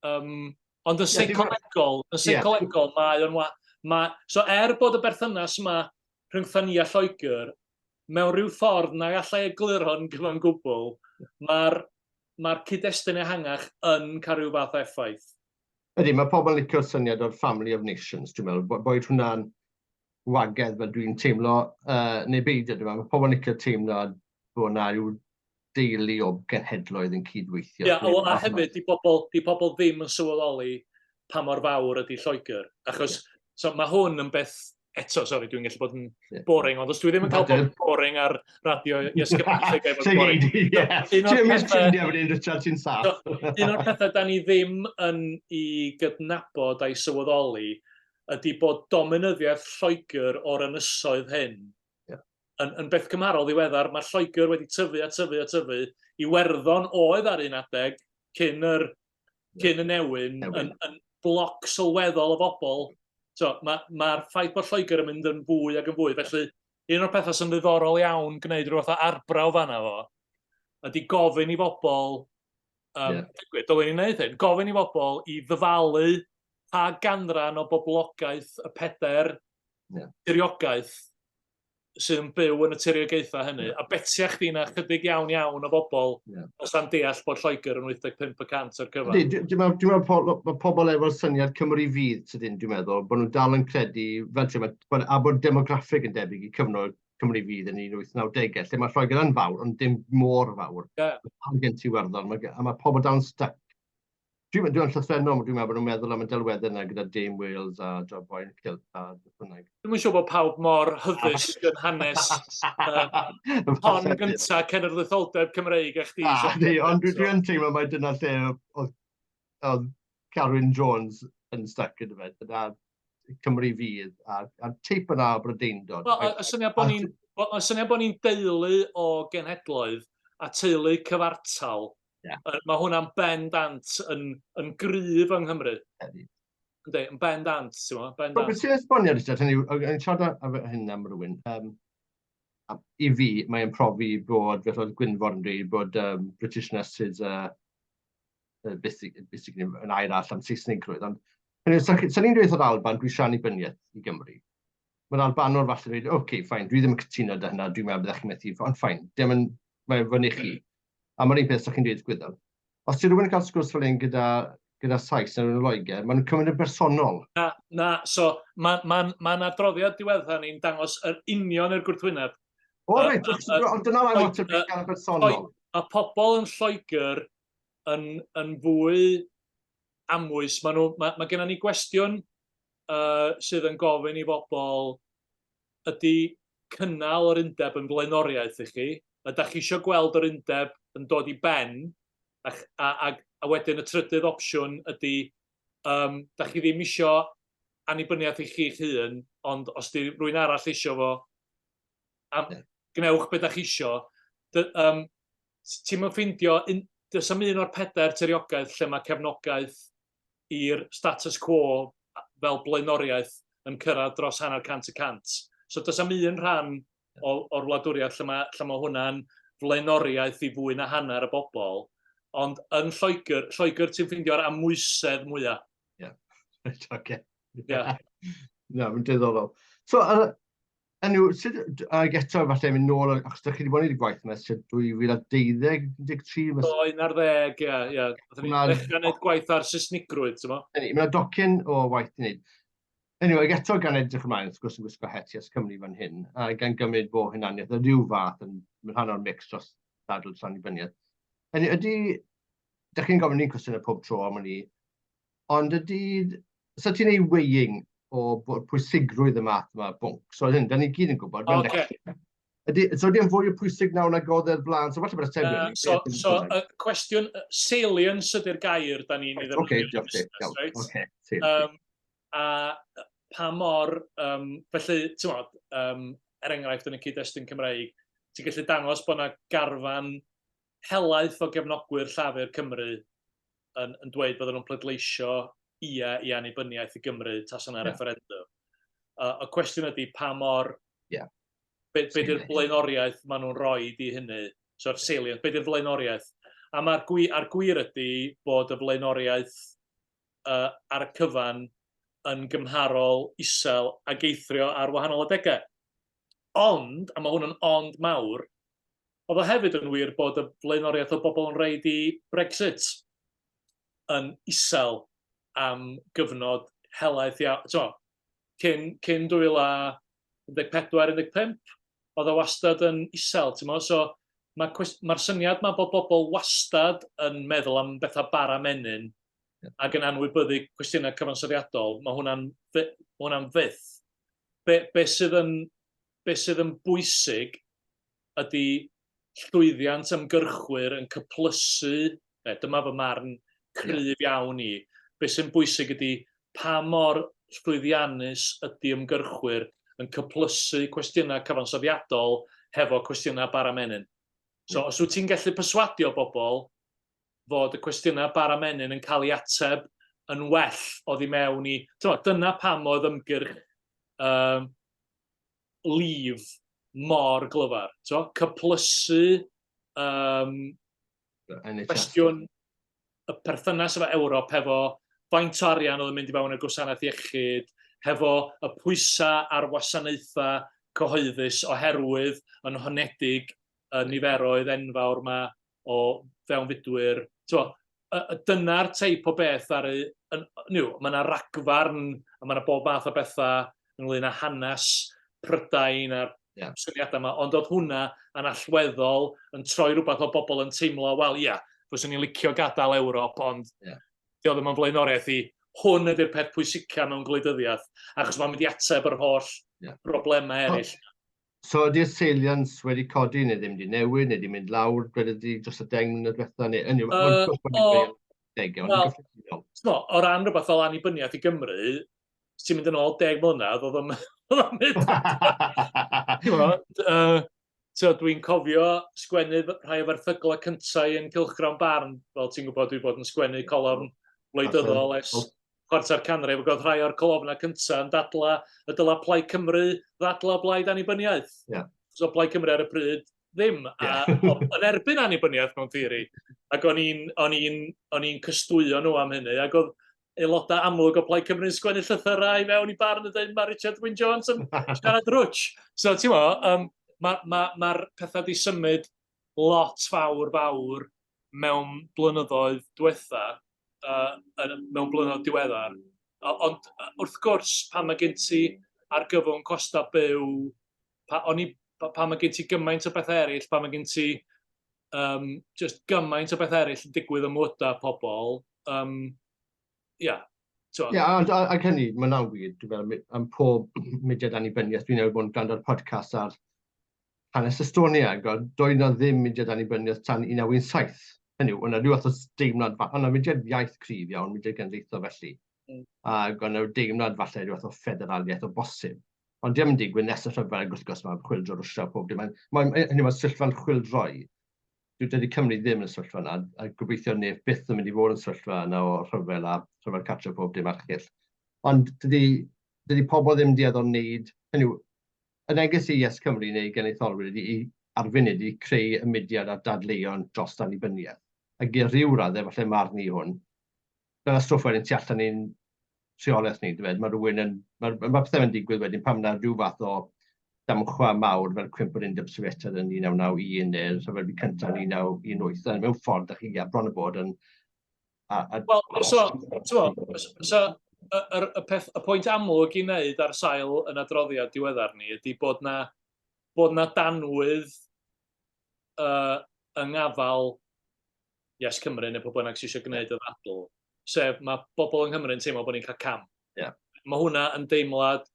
ond yn seicolegol, yn seicolegol mae o'n ma, so er bod y berthynas yma rhyngtha ni a Lloegr, mewn rhyw ffordd na allai egluro'n gyfan gwbl, mae'r ma cyd-destun ehangach yn cael rhyw fath o effaith. Ydy, mae pobl yn licio'r syniad o'r family of nations, dwi'n meddwl, boed hwnna'n wagedd fel dwi'n teimlo, neu beidio, dwi'n meddwl, mae pobl yn licio teimlo bod 'na ryw deulu o genhedloedd yn cydweithio. Ie, yeah, a hefyd, di pobl ddim yn sylweddoli pa mor fawr ydy Lloegr. Achos so, mae hwn yn beth, eto, sori, dwi'n gallu bod yn boring, ond os dwi ddim yn cael bod yn boring ar radio Yes Cymru, lle gai fod yn boring. Ie, ti'n mynd ffrindiau fan hyn, Richard, ti'n saff. Un o'r pethau da ni ddim yn i gydnabod a'i sylweddoli ydy bod dominyddiaeth Lloegr o'r ynysoedd hyn yn beth cymharol ddiweddar. Mae Lloegr wedi tyfu a tyfu a tyfu. Iwerddon oedd ar un adeg cyn, yr, cyn y newyn, yn bloc sylweddol o bobl. So, mae'r ma ffaith bod Lloegr yn mynd yn fwy ac yn fwy. Felly, un o'r pethau sy'n ddiddorol iawn gwneud rhyw fath o arbrawf fanna fo, ydy gofyn i bobl, digwydd, dylwn ni wneud hyn, gofyn i bobl i ddyfalu pa ganran o boblogaeth y pedair tiriogaeth sydd yn byw yn y tiriogaethau hynny, a betia chdi na chydig iawn iawn o bobl os am deall bod Lloegr yn 85 y cant o'r cyfan. Dwi'n meddwl bod pobl efo'r syniad Cymru fydd, sydyn, dwi'n meddwl, bod nhw'n dal yn credu, fel ti'n meddwl, a bod demograffig yn debyg i cyfnod Cymru fydd yn 1890au, lle mae Lloegr yn fawr, ond dim mor fawr. Mae gen ti Iwerddon, a mae pobl dal yn stuck. Dwi'n dwi llythrennol, dwi'n meddwl bod nhw'n meddwl am y delweddau yna gyda Dame Wales a Job Boy yn Kilt a beth bynnag. Dwi'm yn siŵr bod pawb mor hyddysg yn hanes hon gynta cenedlaetholdeb Cymreig a chdi. Ah, ni, ond dwi'n dwi teimlo mai dyna lle oedd Carwyn Jones yn stuck gyda fe, dyna Cymru fydd, a'r teip yna o Brydeindod. Wel, y syniad bod ni'n y syniad bod ni'n deulu o genhedloedd a teulu cyfartal. Mae hwnna'n bendant yn gryf yng Nghymru. Yndi, yn bendant, ti'n gwbod, bendant. Beth sy'n esbonio, Richard, hynny yw, o'n i'n siarad am hyn am rywun, i fi, mae'n profi bod, fel oedd Gwynfor yn dweud, bod Britishness is basically yn air arall am Saesnigrwydd. Ond, hynny yw, sa ni'n dweud wrth yr Alban, dwi eisiau annibyniaeth i Gymru. Mae'r Albanwr falle dweud, oce, okay, fine, dwi ddim yn cytuno dy hynna, dwi'n meddwl byddech chi'n methu, ond fine, dim yn, mae'n fyny chi. A mae'r un peth sa chi'n dweud Gwyddel. Os ti rhywun yn cael sgwrs fel un gyda Sais neu rhywun yn Loegr, maen nhw'n cymryd yn bersonol. Na, na, so mae'n ma, ma, ma adroddiad diweddar ni'n dangos yr union i'r gwrthwyneb. O, reit, ond dyna mae'n lot o gael yn bersonol. Mae pobl yn Lloegr yn fwy amwys. Mae, nhw, mae, mae gennym ni gwestiwn sydd yn gofyn i bobl, ydy cynnal yr undeb yn flaenoriaeth i chi? Ydych chi eisiau gweld yr undeb yn dod i ben? A, a, a, a wedyn y trydydd opsiwn ydy, da chi ddim eisiau annibyniaeth i chi'ch hun, ond os di rhywun arall eisiau fo, am, gwnewch beth da chi eisiau. Ti'm yn ffeindio, does am un o'r pedair tiriogaeth lle mae cefnogaeth i'r status quo fel blaenoriaeth yn cyrraedd dros hanner cant y cant. So does am un rhan o'r wladwriaeth lle mae hwnna'n flaenoriaeth i fwy na hanner y bobl, ond yn Lloegr, Lloegr ti'n ffeindio'r amwysedd mwyaf. Ie, yeah. Reit, oce. Ie. Na, mae'n diddorol. So, Hynny yw, sut, ag eto falle mynd nôl, achos dych chi wedi bod yn gwneud y gwaith yma ers 2012, 13? Do, 11, ie, ie. Oedden ni'n dechrau gwneud gwaith ar Saesnigrwydd, ti'n mo? Mae yna docyn o waith i wneud. Anyway, ag eto gan edrych ymlaen, wrth gwrs yn gwisgo het Yes Cymru fan hyn, a gan gymryd bod hunaniaeth o ryw fath yn rhan o'r mix dros ddadl dros annibyniaeth. Hynny ydy, dych chi'n gofyn un cwestiwn y pob tro am wn i, Ond ydy... So ti'n ei weighing o pwysigrwydd y math yma o bwnc? So hyn, da ni gyd yn gwybod. Okay. Ydy, so ydy yn fwy o pwysig nawr nag oedd e'r blaen? So falle bod ateb So, cwestiwn, salience ydy'r gair da ni'n ei ddefnyddio. Oce, diolch. Right? A pa mor, um, felly, ti'n modd, um, er enghraifft yn y cyd-destun Cymreig, ti'n gallu dangos bod yna garfan helaeth o gefnogwyr Llafur Cymru yn, yn dweud bydden nhw'n pleidleisio ie i annibyniaeth i Gymru tas yna yeah. referendum. Uh, y cwestiwn ydy pa mor... Yeah. Be, be di'r blaenoriaeth maen nhw'n rhoi i hynny? So'r salient, be di'r flaenoriaeth? A mae'r gwi, a'r gwir ydy bod y flaenoriaeth uh, ar y cyfan yn gymharol isel ag eithrio ar wahanol adegau. Ond, a mae hwn yn ond mawr, Oedd o hefyd yn wir bod y flaenoriaeth o bobl yn reid i Brexit yn isel am gyfnod helaeth iawn. T'mo, cyn, cyn 2014, 15, oedd o wastad yn isel, ti'n mo? So, mae'r ma syniad ma bod bobl wastad yn meddwl am bethau bara menyn yeah. ac yn anwybyddu cwestiynau cyfansoddiadol, mae hwnna'n ma hwnna fyth. Be, be, sydd yn, be sydd yn bwysig ydy llwyddiant ymgyrchwyr yn cyplysu, e, dyma fy marn cryf yeah. iawn i, beth sy'n bwysig ydy pa mor llwyddiannus ydy ymgyrchwyr yn cyplysu cwestiynau cyfansoddiadol hefo cwestiynau bara menyn. So, os wyt ti'n gallu perswadio bobl fod y cwestiynau bara menyn yn cael ei ateb yn well oddi mewn i... Dyna pam oedd ymgyrch um, Leave mor glyfar. T'mo'? Cyplysu um, cwestiwn y perthynas efo Ewrop hefo faint o arian oedd yn mynd i fewn i'r gwasanaeth iechyd, hefo y pwysau ar wasanaethau cyhoeddus oherwydd yn honedig y niferoedd enfawr yma o fewnfudwyr. T'mo', dyna'r teip o beth ddaru... Yn, hynny yw, mae yna ragfarn a mae yna bob math o bethau ynglyn â hanes Prydain a'r yeah. syniadau yma, ond oedd hwnna yn allweddol yn troi rhywbeth o bobl yn teimlo, wel ia, fyswn i'n licio gadael Ewrop, ond yeah. dio ddim yn flaenoriaeth i hwn ydy'r peth pwysica mewn gwleidyddiaeth, achos mae'n mynd i ateb yr holl yeah. broblemau eraill. So ydy'r salience wedi codi neu ddim wedi newid neu wedi mynd lawr, dweda di, dros y 10 mlynedd diwetha neu ynny, uh, o, degau, ond well, gyffredinol. No, o ran rhywbeth fel annibyniaeth i Gymru, ti'n mynd yn ôl 10 mlynedd, oedd o'n mynd... Ti'n so, dwi'n cofio sgwennu rhai o'r erthyglau cyntaf yn Cylchgrawn Barn, fel ti'n gwybod, dwi bod yn sgwennu colofn wleidyddol ers chwarter canrif, ac oedd rhai o'r colofnau cyntaf yn dadla y dyla Plaid Cymru ddadla o blaid annibyniaeth. Yeah. So Plaid Cymru ar y pryd ddim, yeah. a yn erbyn annibyniaeth mewn theori. Ac o'n i'n o'n i'n o'n i'n cystwyo nhw am hynny, ac oedd aelodau amlwg o Plaid Cymru'n sgwennu llythyrau i mewn i barn yn dweud mae Richard Wyn Jones yn siarad rwtsh. So ti'n mo, um, mae'r ma, ma, ma pethau di symud lot fawr fawr mewn blynyddoedd diwetha, uh, mewn blynyddoedd diweddar. Ond wrth gwrs, pan mae gen ti argyfwng costau byw, pa, o'n i, pan mae gen ti gymaint o bethau eraill, pan mae gen ti um, just gymaint o bethau eraill yn digwydd ym mywydau pobl, um, ia. Ie, yeah, ac hynny, mae hwnna'n wir, dwi'n meddwl, am pob mudiad annibyniaeth, dwi'n newydd bod yn gwrando ar podcast ar hanes Estonia, ac doedd 'na ddim mudiad annibyniaeth tan 1917. Hynny yw, o'na rhyw fath o deimlad, o'na mudiad iaith cryf iawn, mudiad genedlaethol felly, mm. ac o'na deimlad falle rhyw fath o ffederaliaeth o bosib. Ond diolch yn digwydd nes y rhyfel, ac wrth gwrs mae chwyldro Rwsia pob dim. Mae'n, mae, hynny mae'n sefyllfa'n chwyldroi. Dwi dydy Cymru ddim yn y sefyllfa yna, a gobeithio neb byth yn mynd i fod yn sefyllfa yna o rhyfel a rhyfel cartref pob dim archill. Ond dydy, dydy pobl ddim dueddol wneud, hynny yw, Y neges i Yes Cymru neu genedlaetholwyr ydy i, ar funud, i creu y mudiad a'r dadleuon dros annibyniaeth. Ac i ryw raddau, falle marn i hwn, dyna stwff wedyn tu allan i'n rheolaeth ni, dweud. Mae rhywun yn... Mae, mae pethau yn digwydd wedyn pan yna rhyw fath o damchwa mawr fel cwymp yr Undeb Sofietaidd yn 1991 neu'r Rhyfel Byd Cyntaf yn 1918. Mewn ffordd, da chi bron y bod yn A, a... Wel, so, ti'n so, y, y, y, peth, y pwynt amlwg i wneud ar sail yn adroddiad diweddar ni ydy bod na, bod na danwydd uh, yng ngafal Yes Cymru neu pobl bynnag sydd eisiau gwneud y ddadl, sef mae bobl yng Nghymru yn teimlo bod ni'n cael cam. Yeah. Mae hwnna yn deimlad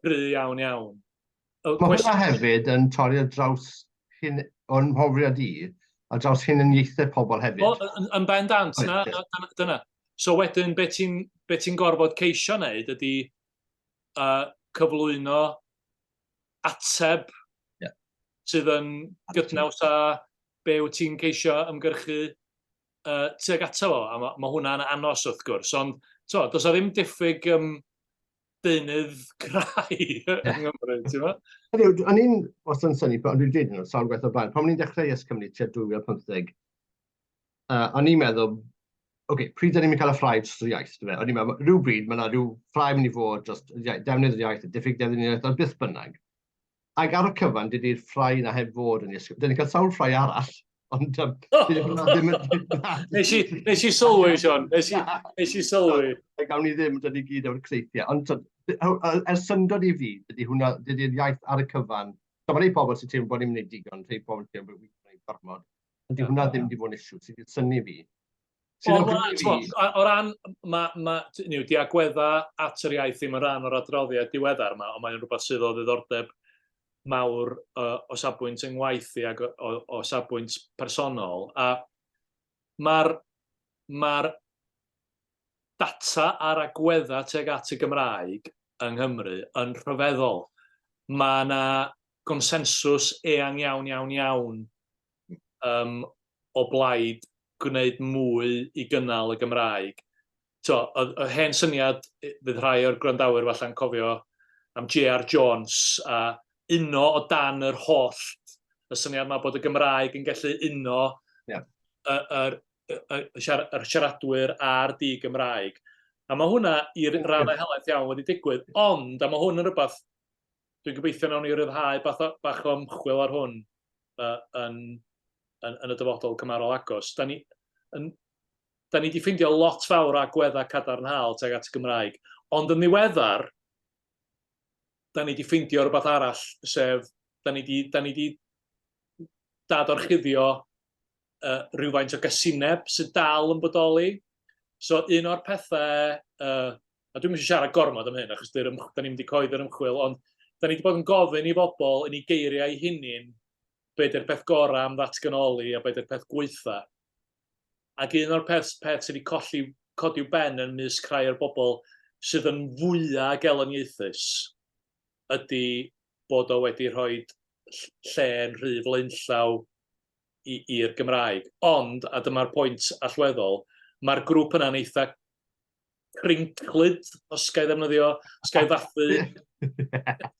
gry iawn iawn. Mae hwnna hefyd yn torri ar draws hyn, o'n mhrofiad i, ar draws hunaniaethau pobl hefyd. O, yn, yn bendant, na, dyna, dyna. So wedyn, be ti'n be ti gorfod ceisio wneud ydy cyflwyno ateb sydd yn gydnaws â be wyt ti'n ceisio ymgyrchu tuag ato fo, a ma' ma' hwnna'n anos wrth gwrs, ond tibod, does 'na ddim diffyg deunydd crai yng Nghymru, ti'n gwybod? Hynny yw, o'n i'n wastad yn synnu, ond dwi'n dweud hyn sawl gwaith o'r blaen, pan o'n i'n dechrau Yes Cymru tua 2015, o'n i'n meddwl, oce, okay, pryd da ni'n mynd cael y ffrae dros yr iaith, dwi'n O'n i'n meddwl, rhyw bryd, mae yna rhyw ffrae mynd i fod dros defnydd yr iaith, y diffyg defnydd yr iaith, ond byth bynnag. Ac ar y cyfan, dydy'r ffrae 'na heb fod yn Yes Cymru. Dyn ni'n cael sawl ffrae arall, ond dydy hwnna ddim yn... Nes i, nes i sylwi, Sion, nes i, nes i sylwi. A gawn ni ddim, dyn ni gyd efo'r creithiau. Ond er syndod i fi, dydy hwnna, dydy'r iaith ar y cyfan... So mae rhai pobl sy'n teimlo bod ni'n gwneud digon, rhai pobl sy'n teimlo bod ni'n gwneud gormod. Ond dydy hwnna ddim wedi bod yn issue sydd wedi synnu fi. Sy'n awgrymu i fi... O ran, mae, ma, niw, di agweddau at yr iaith ddim yn rhan o'r adroddiad diweddar yma, ond mae'n rhywbeth sydd o ddiddordeb mawr o safbwynt yng ngwaith i ac o, o, o safbwynt personol. A mae'r ma data a'r agweddau tuag at y Gymraeg yng Nghymru yn rhyfeddol. Mae yna gonsensws eang iawn, iawn, iawn um, o blaid gwneud mwy i gynnal y Gymraeg. Tibod, y, y hen syniad, fydd rhai o'r gwrandawyr falle'n cofio am JR Jones a uno o dan yr hollt, y syniad yma bod y Gymraeg yn gallu uno y, yr, y, y, y siaradwyr a'r di-Gymraeg. A mae hwnna i'r raddau helaeth iawn wedi digwydd, ond, a mae hwn yn rhywbeth dwi'n gobeithio nawn ni ryddhau bach o, bach o ymchwil ar hwn uh, yn, yn, yn y dyfodol cymharol agos. Da ni, yn, da ni wedi ffeindio lot fawr o agweddau cadarnhaol tuag at y Gymraeg, ond yn ddiweddar, da ni wedi ffeindio rhywbeth arall, sef da ni wedi, da ni wedi dadorchuddio uh, rhywfaint o gasineb sydd dal yn bodoli. So un o'r pethau, uh, a dwi'm eisiau siarad gormod am hyn achos dy'r ymch- da ni'm 'di cyhoeddi'r ymchwil, ond da ni 'di bod yn gofyn i bobl yn eu geiriau eu hunain be 'di'r peth gorau am ddatganoli a be 'di'r peth gwaetha. Ac un o'r peth, peth sydd wedi colli, codi i'w ben yn mysg rhai o'r bobl sydd yn fwyaf gelyniaethus ydy bod o wedi rhoi lle yn rhy flaenllaw i'r Gymraeg. Ond, a dyma'r pwynt allweddol, mae'r grŵp yna'n eitha crinclyd, os ga i ddefnyddio, os ga i fathu.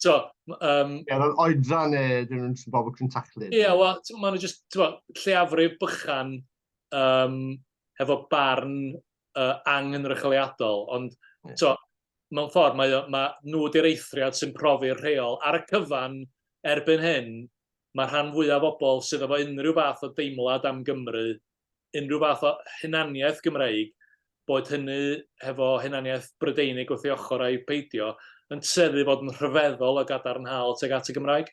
So, Ie, yr oedran neu dyn nhw'n jyst bobl crintachlyd. Ie, wel, maen nhw jyst, ti'n lleafrif bychan um, hefo barn angynrychioliadol, ond yeah. to, mewn ffordd, mae, mae nhw di'r eithriad sy'n profi'r rheol. Ar y cyfan, erbyn hyn, mae rhan fwyaf o bobl sydd efo unrhyw fath o deimlad am Gymru unrhyw fath o hunaniaeth Gymreig, boed hynny hefo hunaniaeth Brydeinig wrth ei ochr ai peidio, yn tueddu i fod yn rhyfeddol o gadarnhaol tuag at y Gymraeg.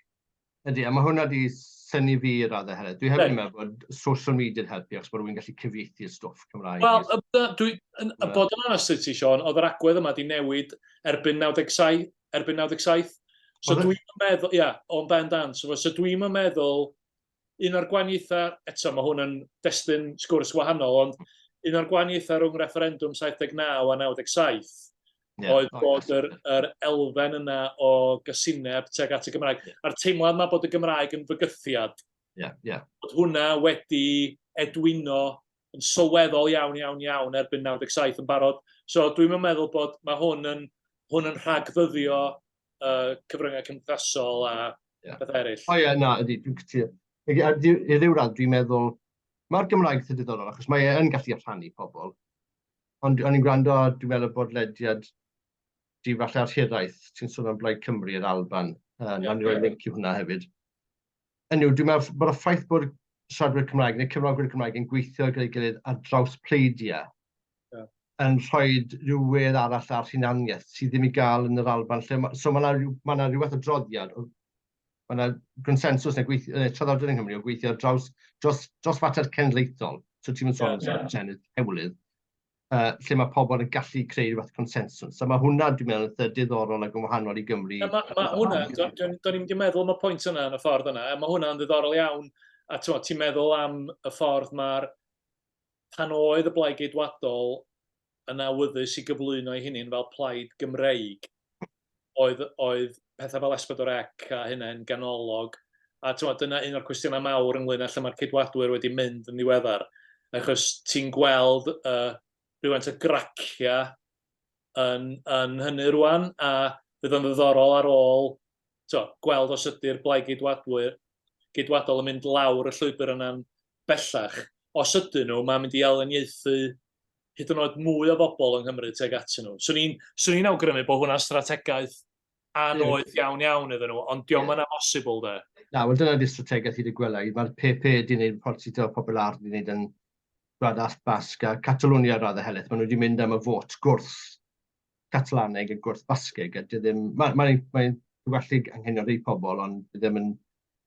Ydy, a mae hwnna wedi synnu fi i raddau hefyd. Dwi hefyd yn meddwl bod social media yn helpu achos bod rhywun gallu cyfieithu'r stwff Cymraeg. Wel, dwi, yn, yeah. bod yn onest i ti, Sean, oedd yr agwedd yma wedi newid erbyn 97, erbyn 97. So dwi'n meddwl, ia, yeah, o'n ben dan. So, so dwi'n meddwl un o'r gwahaniaethau, eto mae hwn yn destun sgwrs wahanol, ond un o'r gwahaniaethau rhwng refferendwm 79 a 97 yeah. oedd bod yr, yr elfen yna o gysineb tuag at y Gymraeg. Yeah. A'r teimlad yma bod y Gymraeg yn fygythiad. Yeah. Bod hwnna wedi edwino yn sylweddol iawn, iawn, iawn erbyn 97 yn barod. So dwi'n meddwl bod mae hwn yn, hwn yn rhagddyddio cyfryngau cymdeithasol a yeah. pethau eraill. O ie, na, ydy, dwi'n cytuno. I ryw radd, dwi'n meddwl, mae'r Gymraeg eitha diddorol, achos mae e yn gallu rhannu pobl. Ond o'n i'n gwrando ar, dwi'n meddwl, bodlediad di falle ar Hiraeth, ti'n sôn am Blaid Cymru yr Alban. Uh, yeah, Nawn ni roi link i hwnna hefyd. Hynny yw, dwi'n meddwl bod y ffaith bod siaradwyr Cymraeg neu cefnogwyr Cymraeg yn gweithio gyda'i gilydd ar draws pleidiau yeah. yn rhoi rhyw wedd arall ar hunaniaeth sydd ddim i gael yn yr Alban. Lle ma, so mae yna rhyw, ma rhyw fath o droddiad, mae yna gonsensws neu, gweithio, neu traddodiad yng Nghymru o gweithio ar draws, dros, dros fater cenedlaethol. So ti'n mynd sôn am yeah. Senedd hewlydd uh, lle mae pobl yn gallu creu rhywbeth consensws. So mae hwnna, dwi'n meddwl, yn diddorol ac yn wahanol i Gymru. Mae ma hwnna, do'n i'n mynd meddwl am y pwynt yna yn y ffordd yna, a mae hwnna'n ddiddorol iawn. A ti'n meddwl am y ffordd mae'r pan oedd y Blaid Geidwadol yn awyddus i gyflwyno ei hunain fel plaid Gymreig, Oedd, oedd pethau fel S4C a hynny'n ganolog. A ti'n dyna un o'r cwestiynau mawr ynglyn â lle mae'r Ceidwadwyr wedi mynd yn ddiweddar. Achos ti'n gweld rhywfaint o graciau yn, yn hynny rwan, a fydd o'n ddiddorol ar ôl to, gweld os ydy'r Blaid Geidwadwyr, Geidwadol yn mynd lawr y llwybr yna'n bellach. Os ydyn nhw, mae'n mynd i aliniaethu hyd yn oed mwy o bobl yng Nghymru tuag atyn nhw. Swn i'n swn i'n awgrymu bod hwnna'n strategaeth anoeth iawn iawn iddyn nhw, ond dio'm yn amhosibl de. Na, wel dyna 'di'r strategaeth hyd y gwela i. Mae'r PP 'di wneud Partito Popular 'di wneud yn Gwlad Basg a Catalonia ar raddau helaeth. Maen nhw wedi mynd am y fôt gwrth Catalaneg a gwrth Basgeg a 'di ddim... Mae'n mae, mae diwallu anghenion rhai pobl, ond 'di ddim yn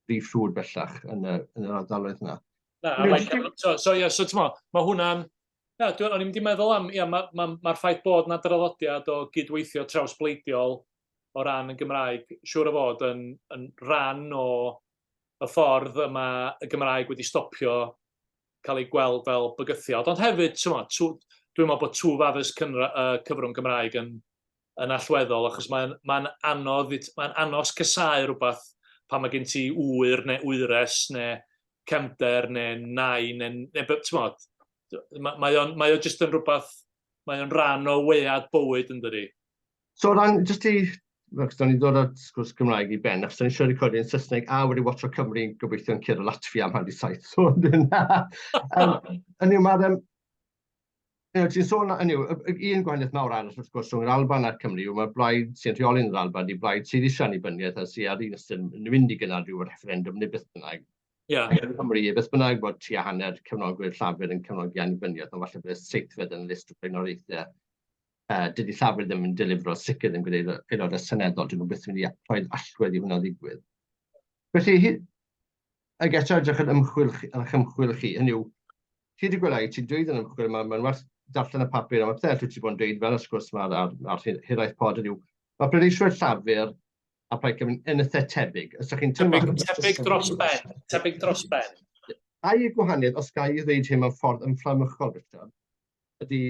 brif ffrwd bellach yn y, yn yr ardaloedd yna. Na, like, so, so, yeah, so ti'n mae hwnna'n... Ia, dwi, o'n i'n mynd i meddwl am, ia, mae'r ma, ma, ma ffaith bod na draddodiad o gydweithio trawsbleidiol o ran y Gymraeg, siŵr o fod yn, yn rhan o y ffordd y mae y Gymraeg wedi stopio cael ei gweld fel bygythiad. Ond hefyd, ti'n dwi'n meddwl bod twf addysg cynra, cyfrwng Gymraeg yn, yn allweddol, achos mae'n mae anodd, mae'n anos casáu rhywbeth pan mae gen ti ŵyr neu wyres neu cefnder neu nai neu, neu ti'n modd, mae, mae o'n, mae o jyst yn rhywbeth, mae o'n rhan o wead bywyd yn dydi. So o ran, jyst i, achos da ni'n dod â'r sgwrs Gymraeg i ben, achos da ni'n siarad recordio yn Saesneg a wedi watcho Cymru yn gobeithio'n curo Latvia am hanner 7. So, um, hynny yw, mae'r... Um, you know, ti'n sôn, hynny yw, un gwahaniaeth mawr arall wrth gwrs rhwng yr Alban a'r Cymru yw mae'r blaid sy'n rheoli yn yr Alban di blaid sydd eisiau annibyniaeth a sydd ar un ystyr yn mynd i gynnal rhyw refferendwm neu beth bynnag. Yeah. Ac yng Nghymru, beth bynnag bod tua hanner cefnogwyr Llafur yn cefnogi annibyniaeth, ond falle bod y seithfed yn y list o blaenoriaethau dydy Llafur ddim yn delifro, sicr ddim gyda aelodau seneddol, dyn nhw byth yn mynd i rhoi allwedd i hwnna ddigwydd. Felly, ag eto edrych yn ymchwil, ar eich ymchwil chi, hynny yw, hyd y gwela i, ti'n dweud yn ymchwil, mae'n ma werth darllen y papur, a mae pethau allu ti bod yn dweud fel y sgwrs yma ar, ar, ar Hiraeth Pod, hynny yw, mae pleidleiswyr Llafur a Plaid Cymru yn eitha tebyg. Os ydych chi'n tebyg, tebyg dros ben, tebyg dros ben. Ai y gwahaniaeth, os ga i ddweud hyn mewn ffordd ymfflamychol, Richard, ydy,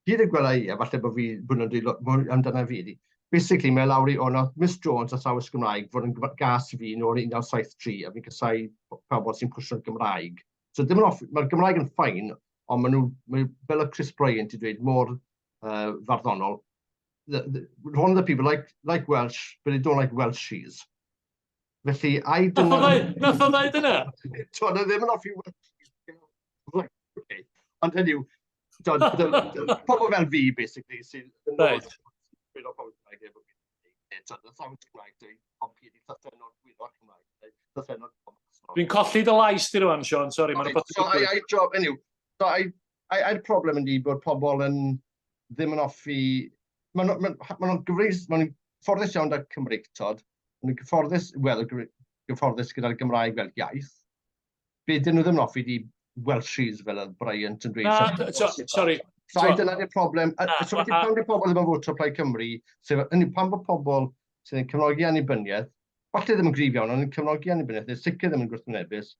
hyd y gwela i, a falle bod fi, bod nhw'n dweud mwy amdana fi, ydy, basically mae lawr i, o, nath Miss Jones athrawes Gymraeg fod yn gas i fi nôl yn 1973, a fi'n casau pobl sy'n pwsio'r Gymraeg. So dim yn off, mae'r Gymraeg yn fine, ond maen nhw, mae, fel y Chris Bryant i dweud, mor farddonol, one of the people like, like Welsh, but they don't like Welshies. Felly, ai dyna... Nath o ddeud yna? T'wod, ddim yn hoffi Welshies. Okay. Ond hynny yw, pobl fel fi, basically, sy'n... Right. Pobl Cymraeg efo fi. Dwi'n colli dy lais di rwan, Sean, sori, mae'n rhywbeth... So, ai, ai, job, hynny yw, so, ai, ai, ai'r problem yndi bod pobl yn ddim yn hoffi... Maen nhw'n ma, ma gyfreis, maen nhw'n gyfforddus iawn 'da Cymreictod, maen nhw'n gyfforddus, wel, gyfforddus gyda'r Gymraeg fel iaith. Be dyn nhw ddim yn hoffi di Welshies fel oedd Bryant yn dweud. Na, so, sorry. So, ai dyna di'r problem. Na, so, a, pam di pobl ddim yn fotio Plaid Cymru, sef, hynny, pam bod pobl sydd yn cefnogi annibyniaeth, falle ddim yn gryf iawn, ond yn cefnogi annibyniaeth, neu sicr ddim yn gwrthwynebus,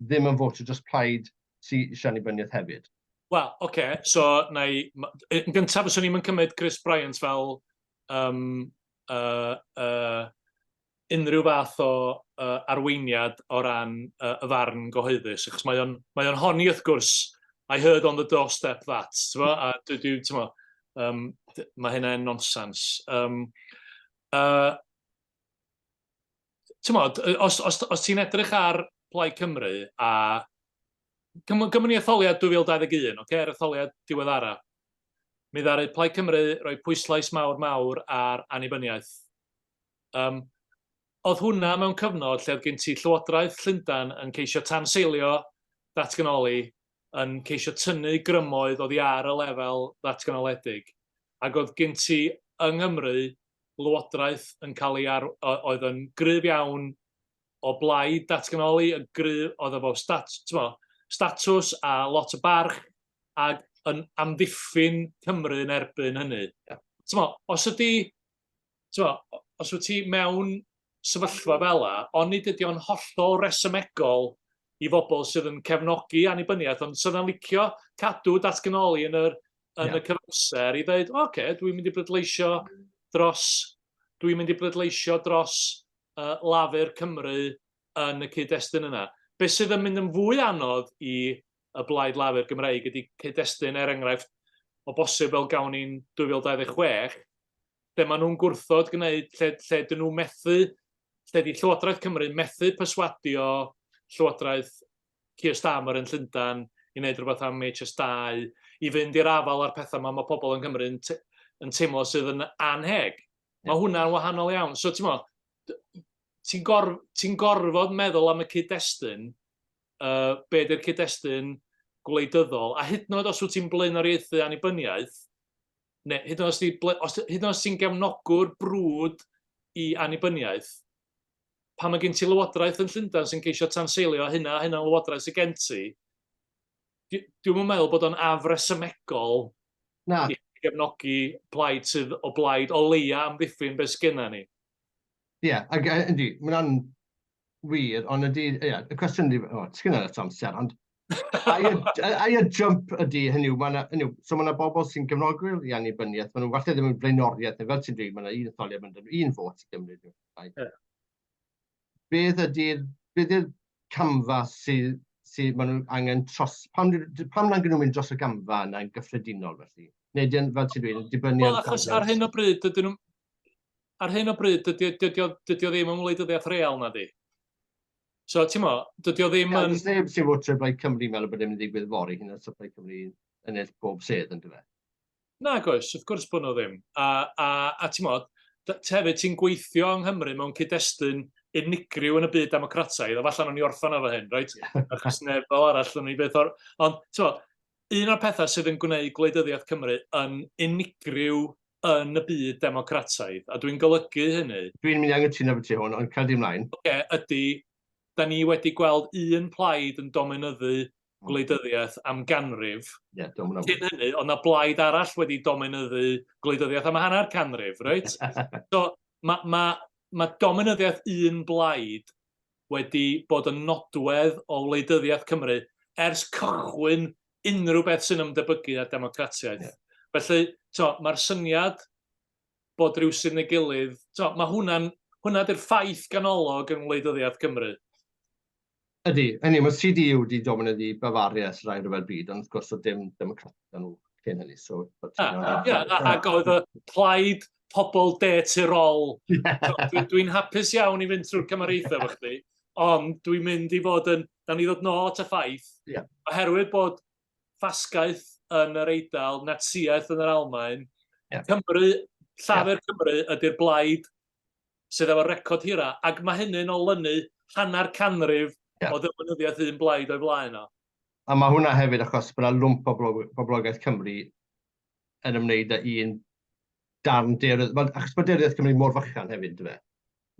ddim yn fotio dros plaid sydd eisiau annibyniaeth hefyd. Wel, oce, okay, so na i... Yn gyntaf, fyswn i'm yn cymryd Chris Bryant fel um, unrhyw fath o arweiniad o ran y farn gyhoeddus, achos mae o'n mae o'n honni wrth gwrs, I heard on the doorstep that, ti'n a dwi, dwi, ti'n um, mae hynna'n nonsens. Um, ti'n os, os, os ti'n edrych ar Plaid Cymru a Gymrwn ni etholiad 2021, oce, yr etholiad diweddara. Mi ddaru Plaid Cymru roi pwyslais mawr mawr ar annibyniaeth. Um, oedd hwnna mewn cyfnod lle oedd gen ti Llywodraeth Llundain yn ceisio tanseilio datganoli, yn ceisio tynnu grymoedd oddi ar y lefel ddatganoledig, ac oedd gen ti yng Nghymru lywodraeth yn cael ei ar, oedd yn gryf iawn o blaid datganoli, yn gryf, oedd efo stat, mo, statws a lot o barch, ac yn amddiffyn Cymru yn erbyn hynny. Yeah. Mo, os ydy, mo, os wyt ti mewn sefyllfa fel la, onid ydy o'n hollol resymegol i bobl sydd yn cefnogi annibyniaeth, ond sydd yn licio cadw datganoli yn yr, yn yeah. y cyfamser i dweud, oce, okay, dwi'n mynd i bleidleisio dros Dwi'n mynd i bleidleisio dros Lafur Cymru yn y cyd-destun yna. Be sydd yn mynd yn fwy anodd i y Blaid Lafur Gymreig ydy cyd-destun, er enghraifft, o bosib fel gawn ni'n 2026, lle maen nhw'n gwrthod gwneud, lle, lle dyn nhw methu, lle di Llywodraeth Cymru methu perswadio Llywodraeth Keir Starmer yn Llundain i wneud rhywbeth am HS2, i fynd i'r afael â'r pethau yma mae pobl yng Nghymru yn, te yn teimlo sydd yn anheg. Mae hwnna'n wahanol iawn. So, ti'n mo, ti'n gor, ti gorfod meddwl am y cyd-destun, be di'r cyd-destun gwleidyddol, a hyd yn oed os wyt ti'n blaenoriaethu annibyniaeth, neu hyd yn oed os, ti, os, hyd yn oed os ti'n gefnogwr brwd i annibyniaeth, pan mae gen ti lywodraeth yn Llundain sy'n ceisio tanseilio hynna a hynna'n lywodraeth sydd gen ti, dwi'm yn meddwl bod o'n afresymegol Na. i gefnogi plaid sydd o blaid o leia amddiffyn beth sgenna ni. Ie, yeah, ac yndi, mae hwnna'n wir, ond ydy, ie, yeah, y cwestiwn ydy, o, sgynna lot o amser, ond ai y, ai y jump ydy, hynny yw, ma' 'na, hynny yw, so mae yna bobl sy'n gefnogwyr i annibyniaeth, maen nhw falle ddim yn blaenoriaeth, neu fel ti'n dweud, mae yna un etholiad, mae'n un fôt i Gymru. Yeah. Beth ydy'r, beth ydy'r camfa sydd, sydd maen nhw angen tros, pam, pam nag nhw'n mynd dros y gamfa yna yn gyffredinol felly? Neu dyn, fel ti'n dweud, yn dibynnu ar... Wel, achos ar hyn o bryd, dydyn nhw, ar hyn o bryd, dydy, dydy, dydy o ddim yn wleidyddiaeth real na di. So, ti'n mo, dydy o ddim yn... Does neb sy'n votio Blaid Cymru meddwl bod e'n mynd i ddigwydd fory, hyn os Plaid Cymru ennill bob sedd, yn dyfe? Nag oes, wrth gwrs bod nhw ddim. A, a, a ti'n mo, hefyd ti'n gweithio yng Nghymru mewn cyd-destun unigryw yn y byd democrataidd, a falle nawn ni orffen efo hyn, reit? Achos neb fel arall, nawn ni beth o'r... Ond, ti'n mo, un o'r pethau sydd yn gwneud gwleidyddiaeth Cymru yn unigryw yn y byd democrataidd, a dwi'n golygu hynny... Dwi'n mynd i anghytuno efo ti hwn, ond cer di ymlaen. Oce, ydy, da ni wedi gweld un plaid yn dominyddu gwleidyddiaeth am ganrif. Ie, yeah, do, Cyn hynny, oedd na blaid arall wedi dominyddu gwleidyddiaeth am hanner canrif, reit? So, mae ma, ma dominyddiaeth un blaid wedi bod yn nodwedd o wleidyddiaeth Cymru ers cychwyn unrhyw beth sy'n ymdebygu â democratiaeth. Yeah. Felly, mae'r syniad bod rhywsut neu gilydd, mae hwnna'n, hwnna di'r ffaith ganolog yng ngwleidyddiaeth Cymru. Ydy, hynny, mae CDU wedi dominyddu Bavaria ers yr Ail Ryfel Byd, ond wrth gwrs oedd dim democratiaid nhw cyn hynny, so... Ie, ac oedd y plaid pobl de Tirol. Dwi'n dwi hapus iawn i fynd trwy'r cymariaethau efo chdi, ond dwi'n mynd i fod yn... Da ni ddod nôl at y ffaith, yeah. oherwydd bod ffasgaeth yn yr Eidal, Natsiaeth yn yr Almaen, yeah. Cymru, Llafur yeah. Cymru ydy'r blaid sydd efo'r record hira, ac mae hynny'n olynu hanner canrif yeah. o ddiwinyddiaeth un blaid o'i flaen o. A mae hwnna hefyd achos bod yna lwmp o boblogaeth Cymru yn ymwneud â un darn daearydd, achos mae daearyddiaeth Cymru mor fychan hefyd, dyfe?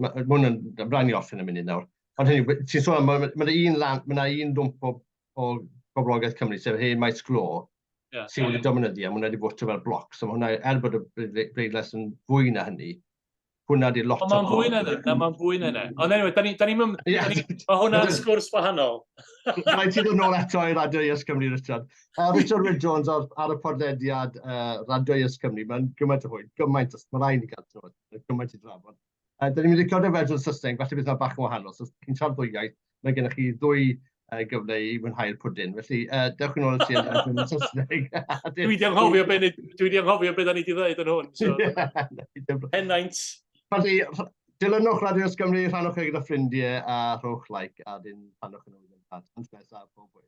Mae hwn yn, rhaid ni orffen y munud nawr. Ond hynny, ti'n sôn am, mae yna un, lan, mae yna un lwmp o, o boblogaeth Cymru, sef hen maes glo, yeah. sydd wedi dominyddu, a mae hwnna wedi fotio fel bloc. So mae hwnna, er bod y bleidlais yn fwy na hynny, hwnna di lot o... Mae'n fwy na hynny, mae'n fwy na hynny. Ond anyway, da ni, da ni, yeah. mae hwnna'n sgwrs wahanol. Rhaid ti ddod nôl eto i Radio Yes Cymru, Richard. Richard Wyn Jones ar, ar y podlediad Radio Yes Cymru, mae'n gymaint o hwyl, gymaint, mae rhaid ni gael trwy, gymaint i drafod. Da ni'n mynd i recordio fersiwn Saesneg, falle bydd hwnna bach yn wahanol. So, os chi'n siarad ddwy iaith, mae gennych chi ddwy gyfle i fwynhau'r pwdin. Felly, dewch yn ôl at chi yn Saesneg. Dwi wedi anghofio be, dwi wedi anghofio be da ni wedi dweud yn hwn. So. Henaint. Felly, dilynwch Radio Cymru, rhannwch e gyda ffrindiau a rhowch like a dyn rhannwch yn ôl. Tan nesaf, pob hwyl.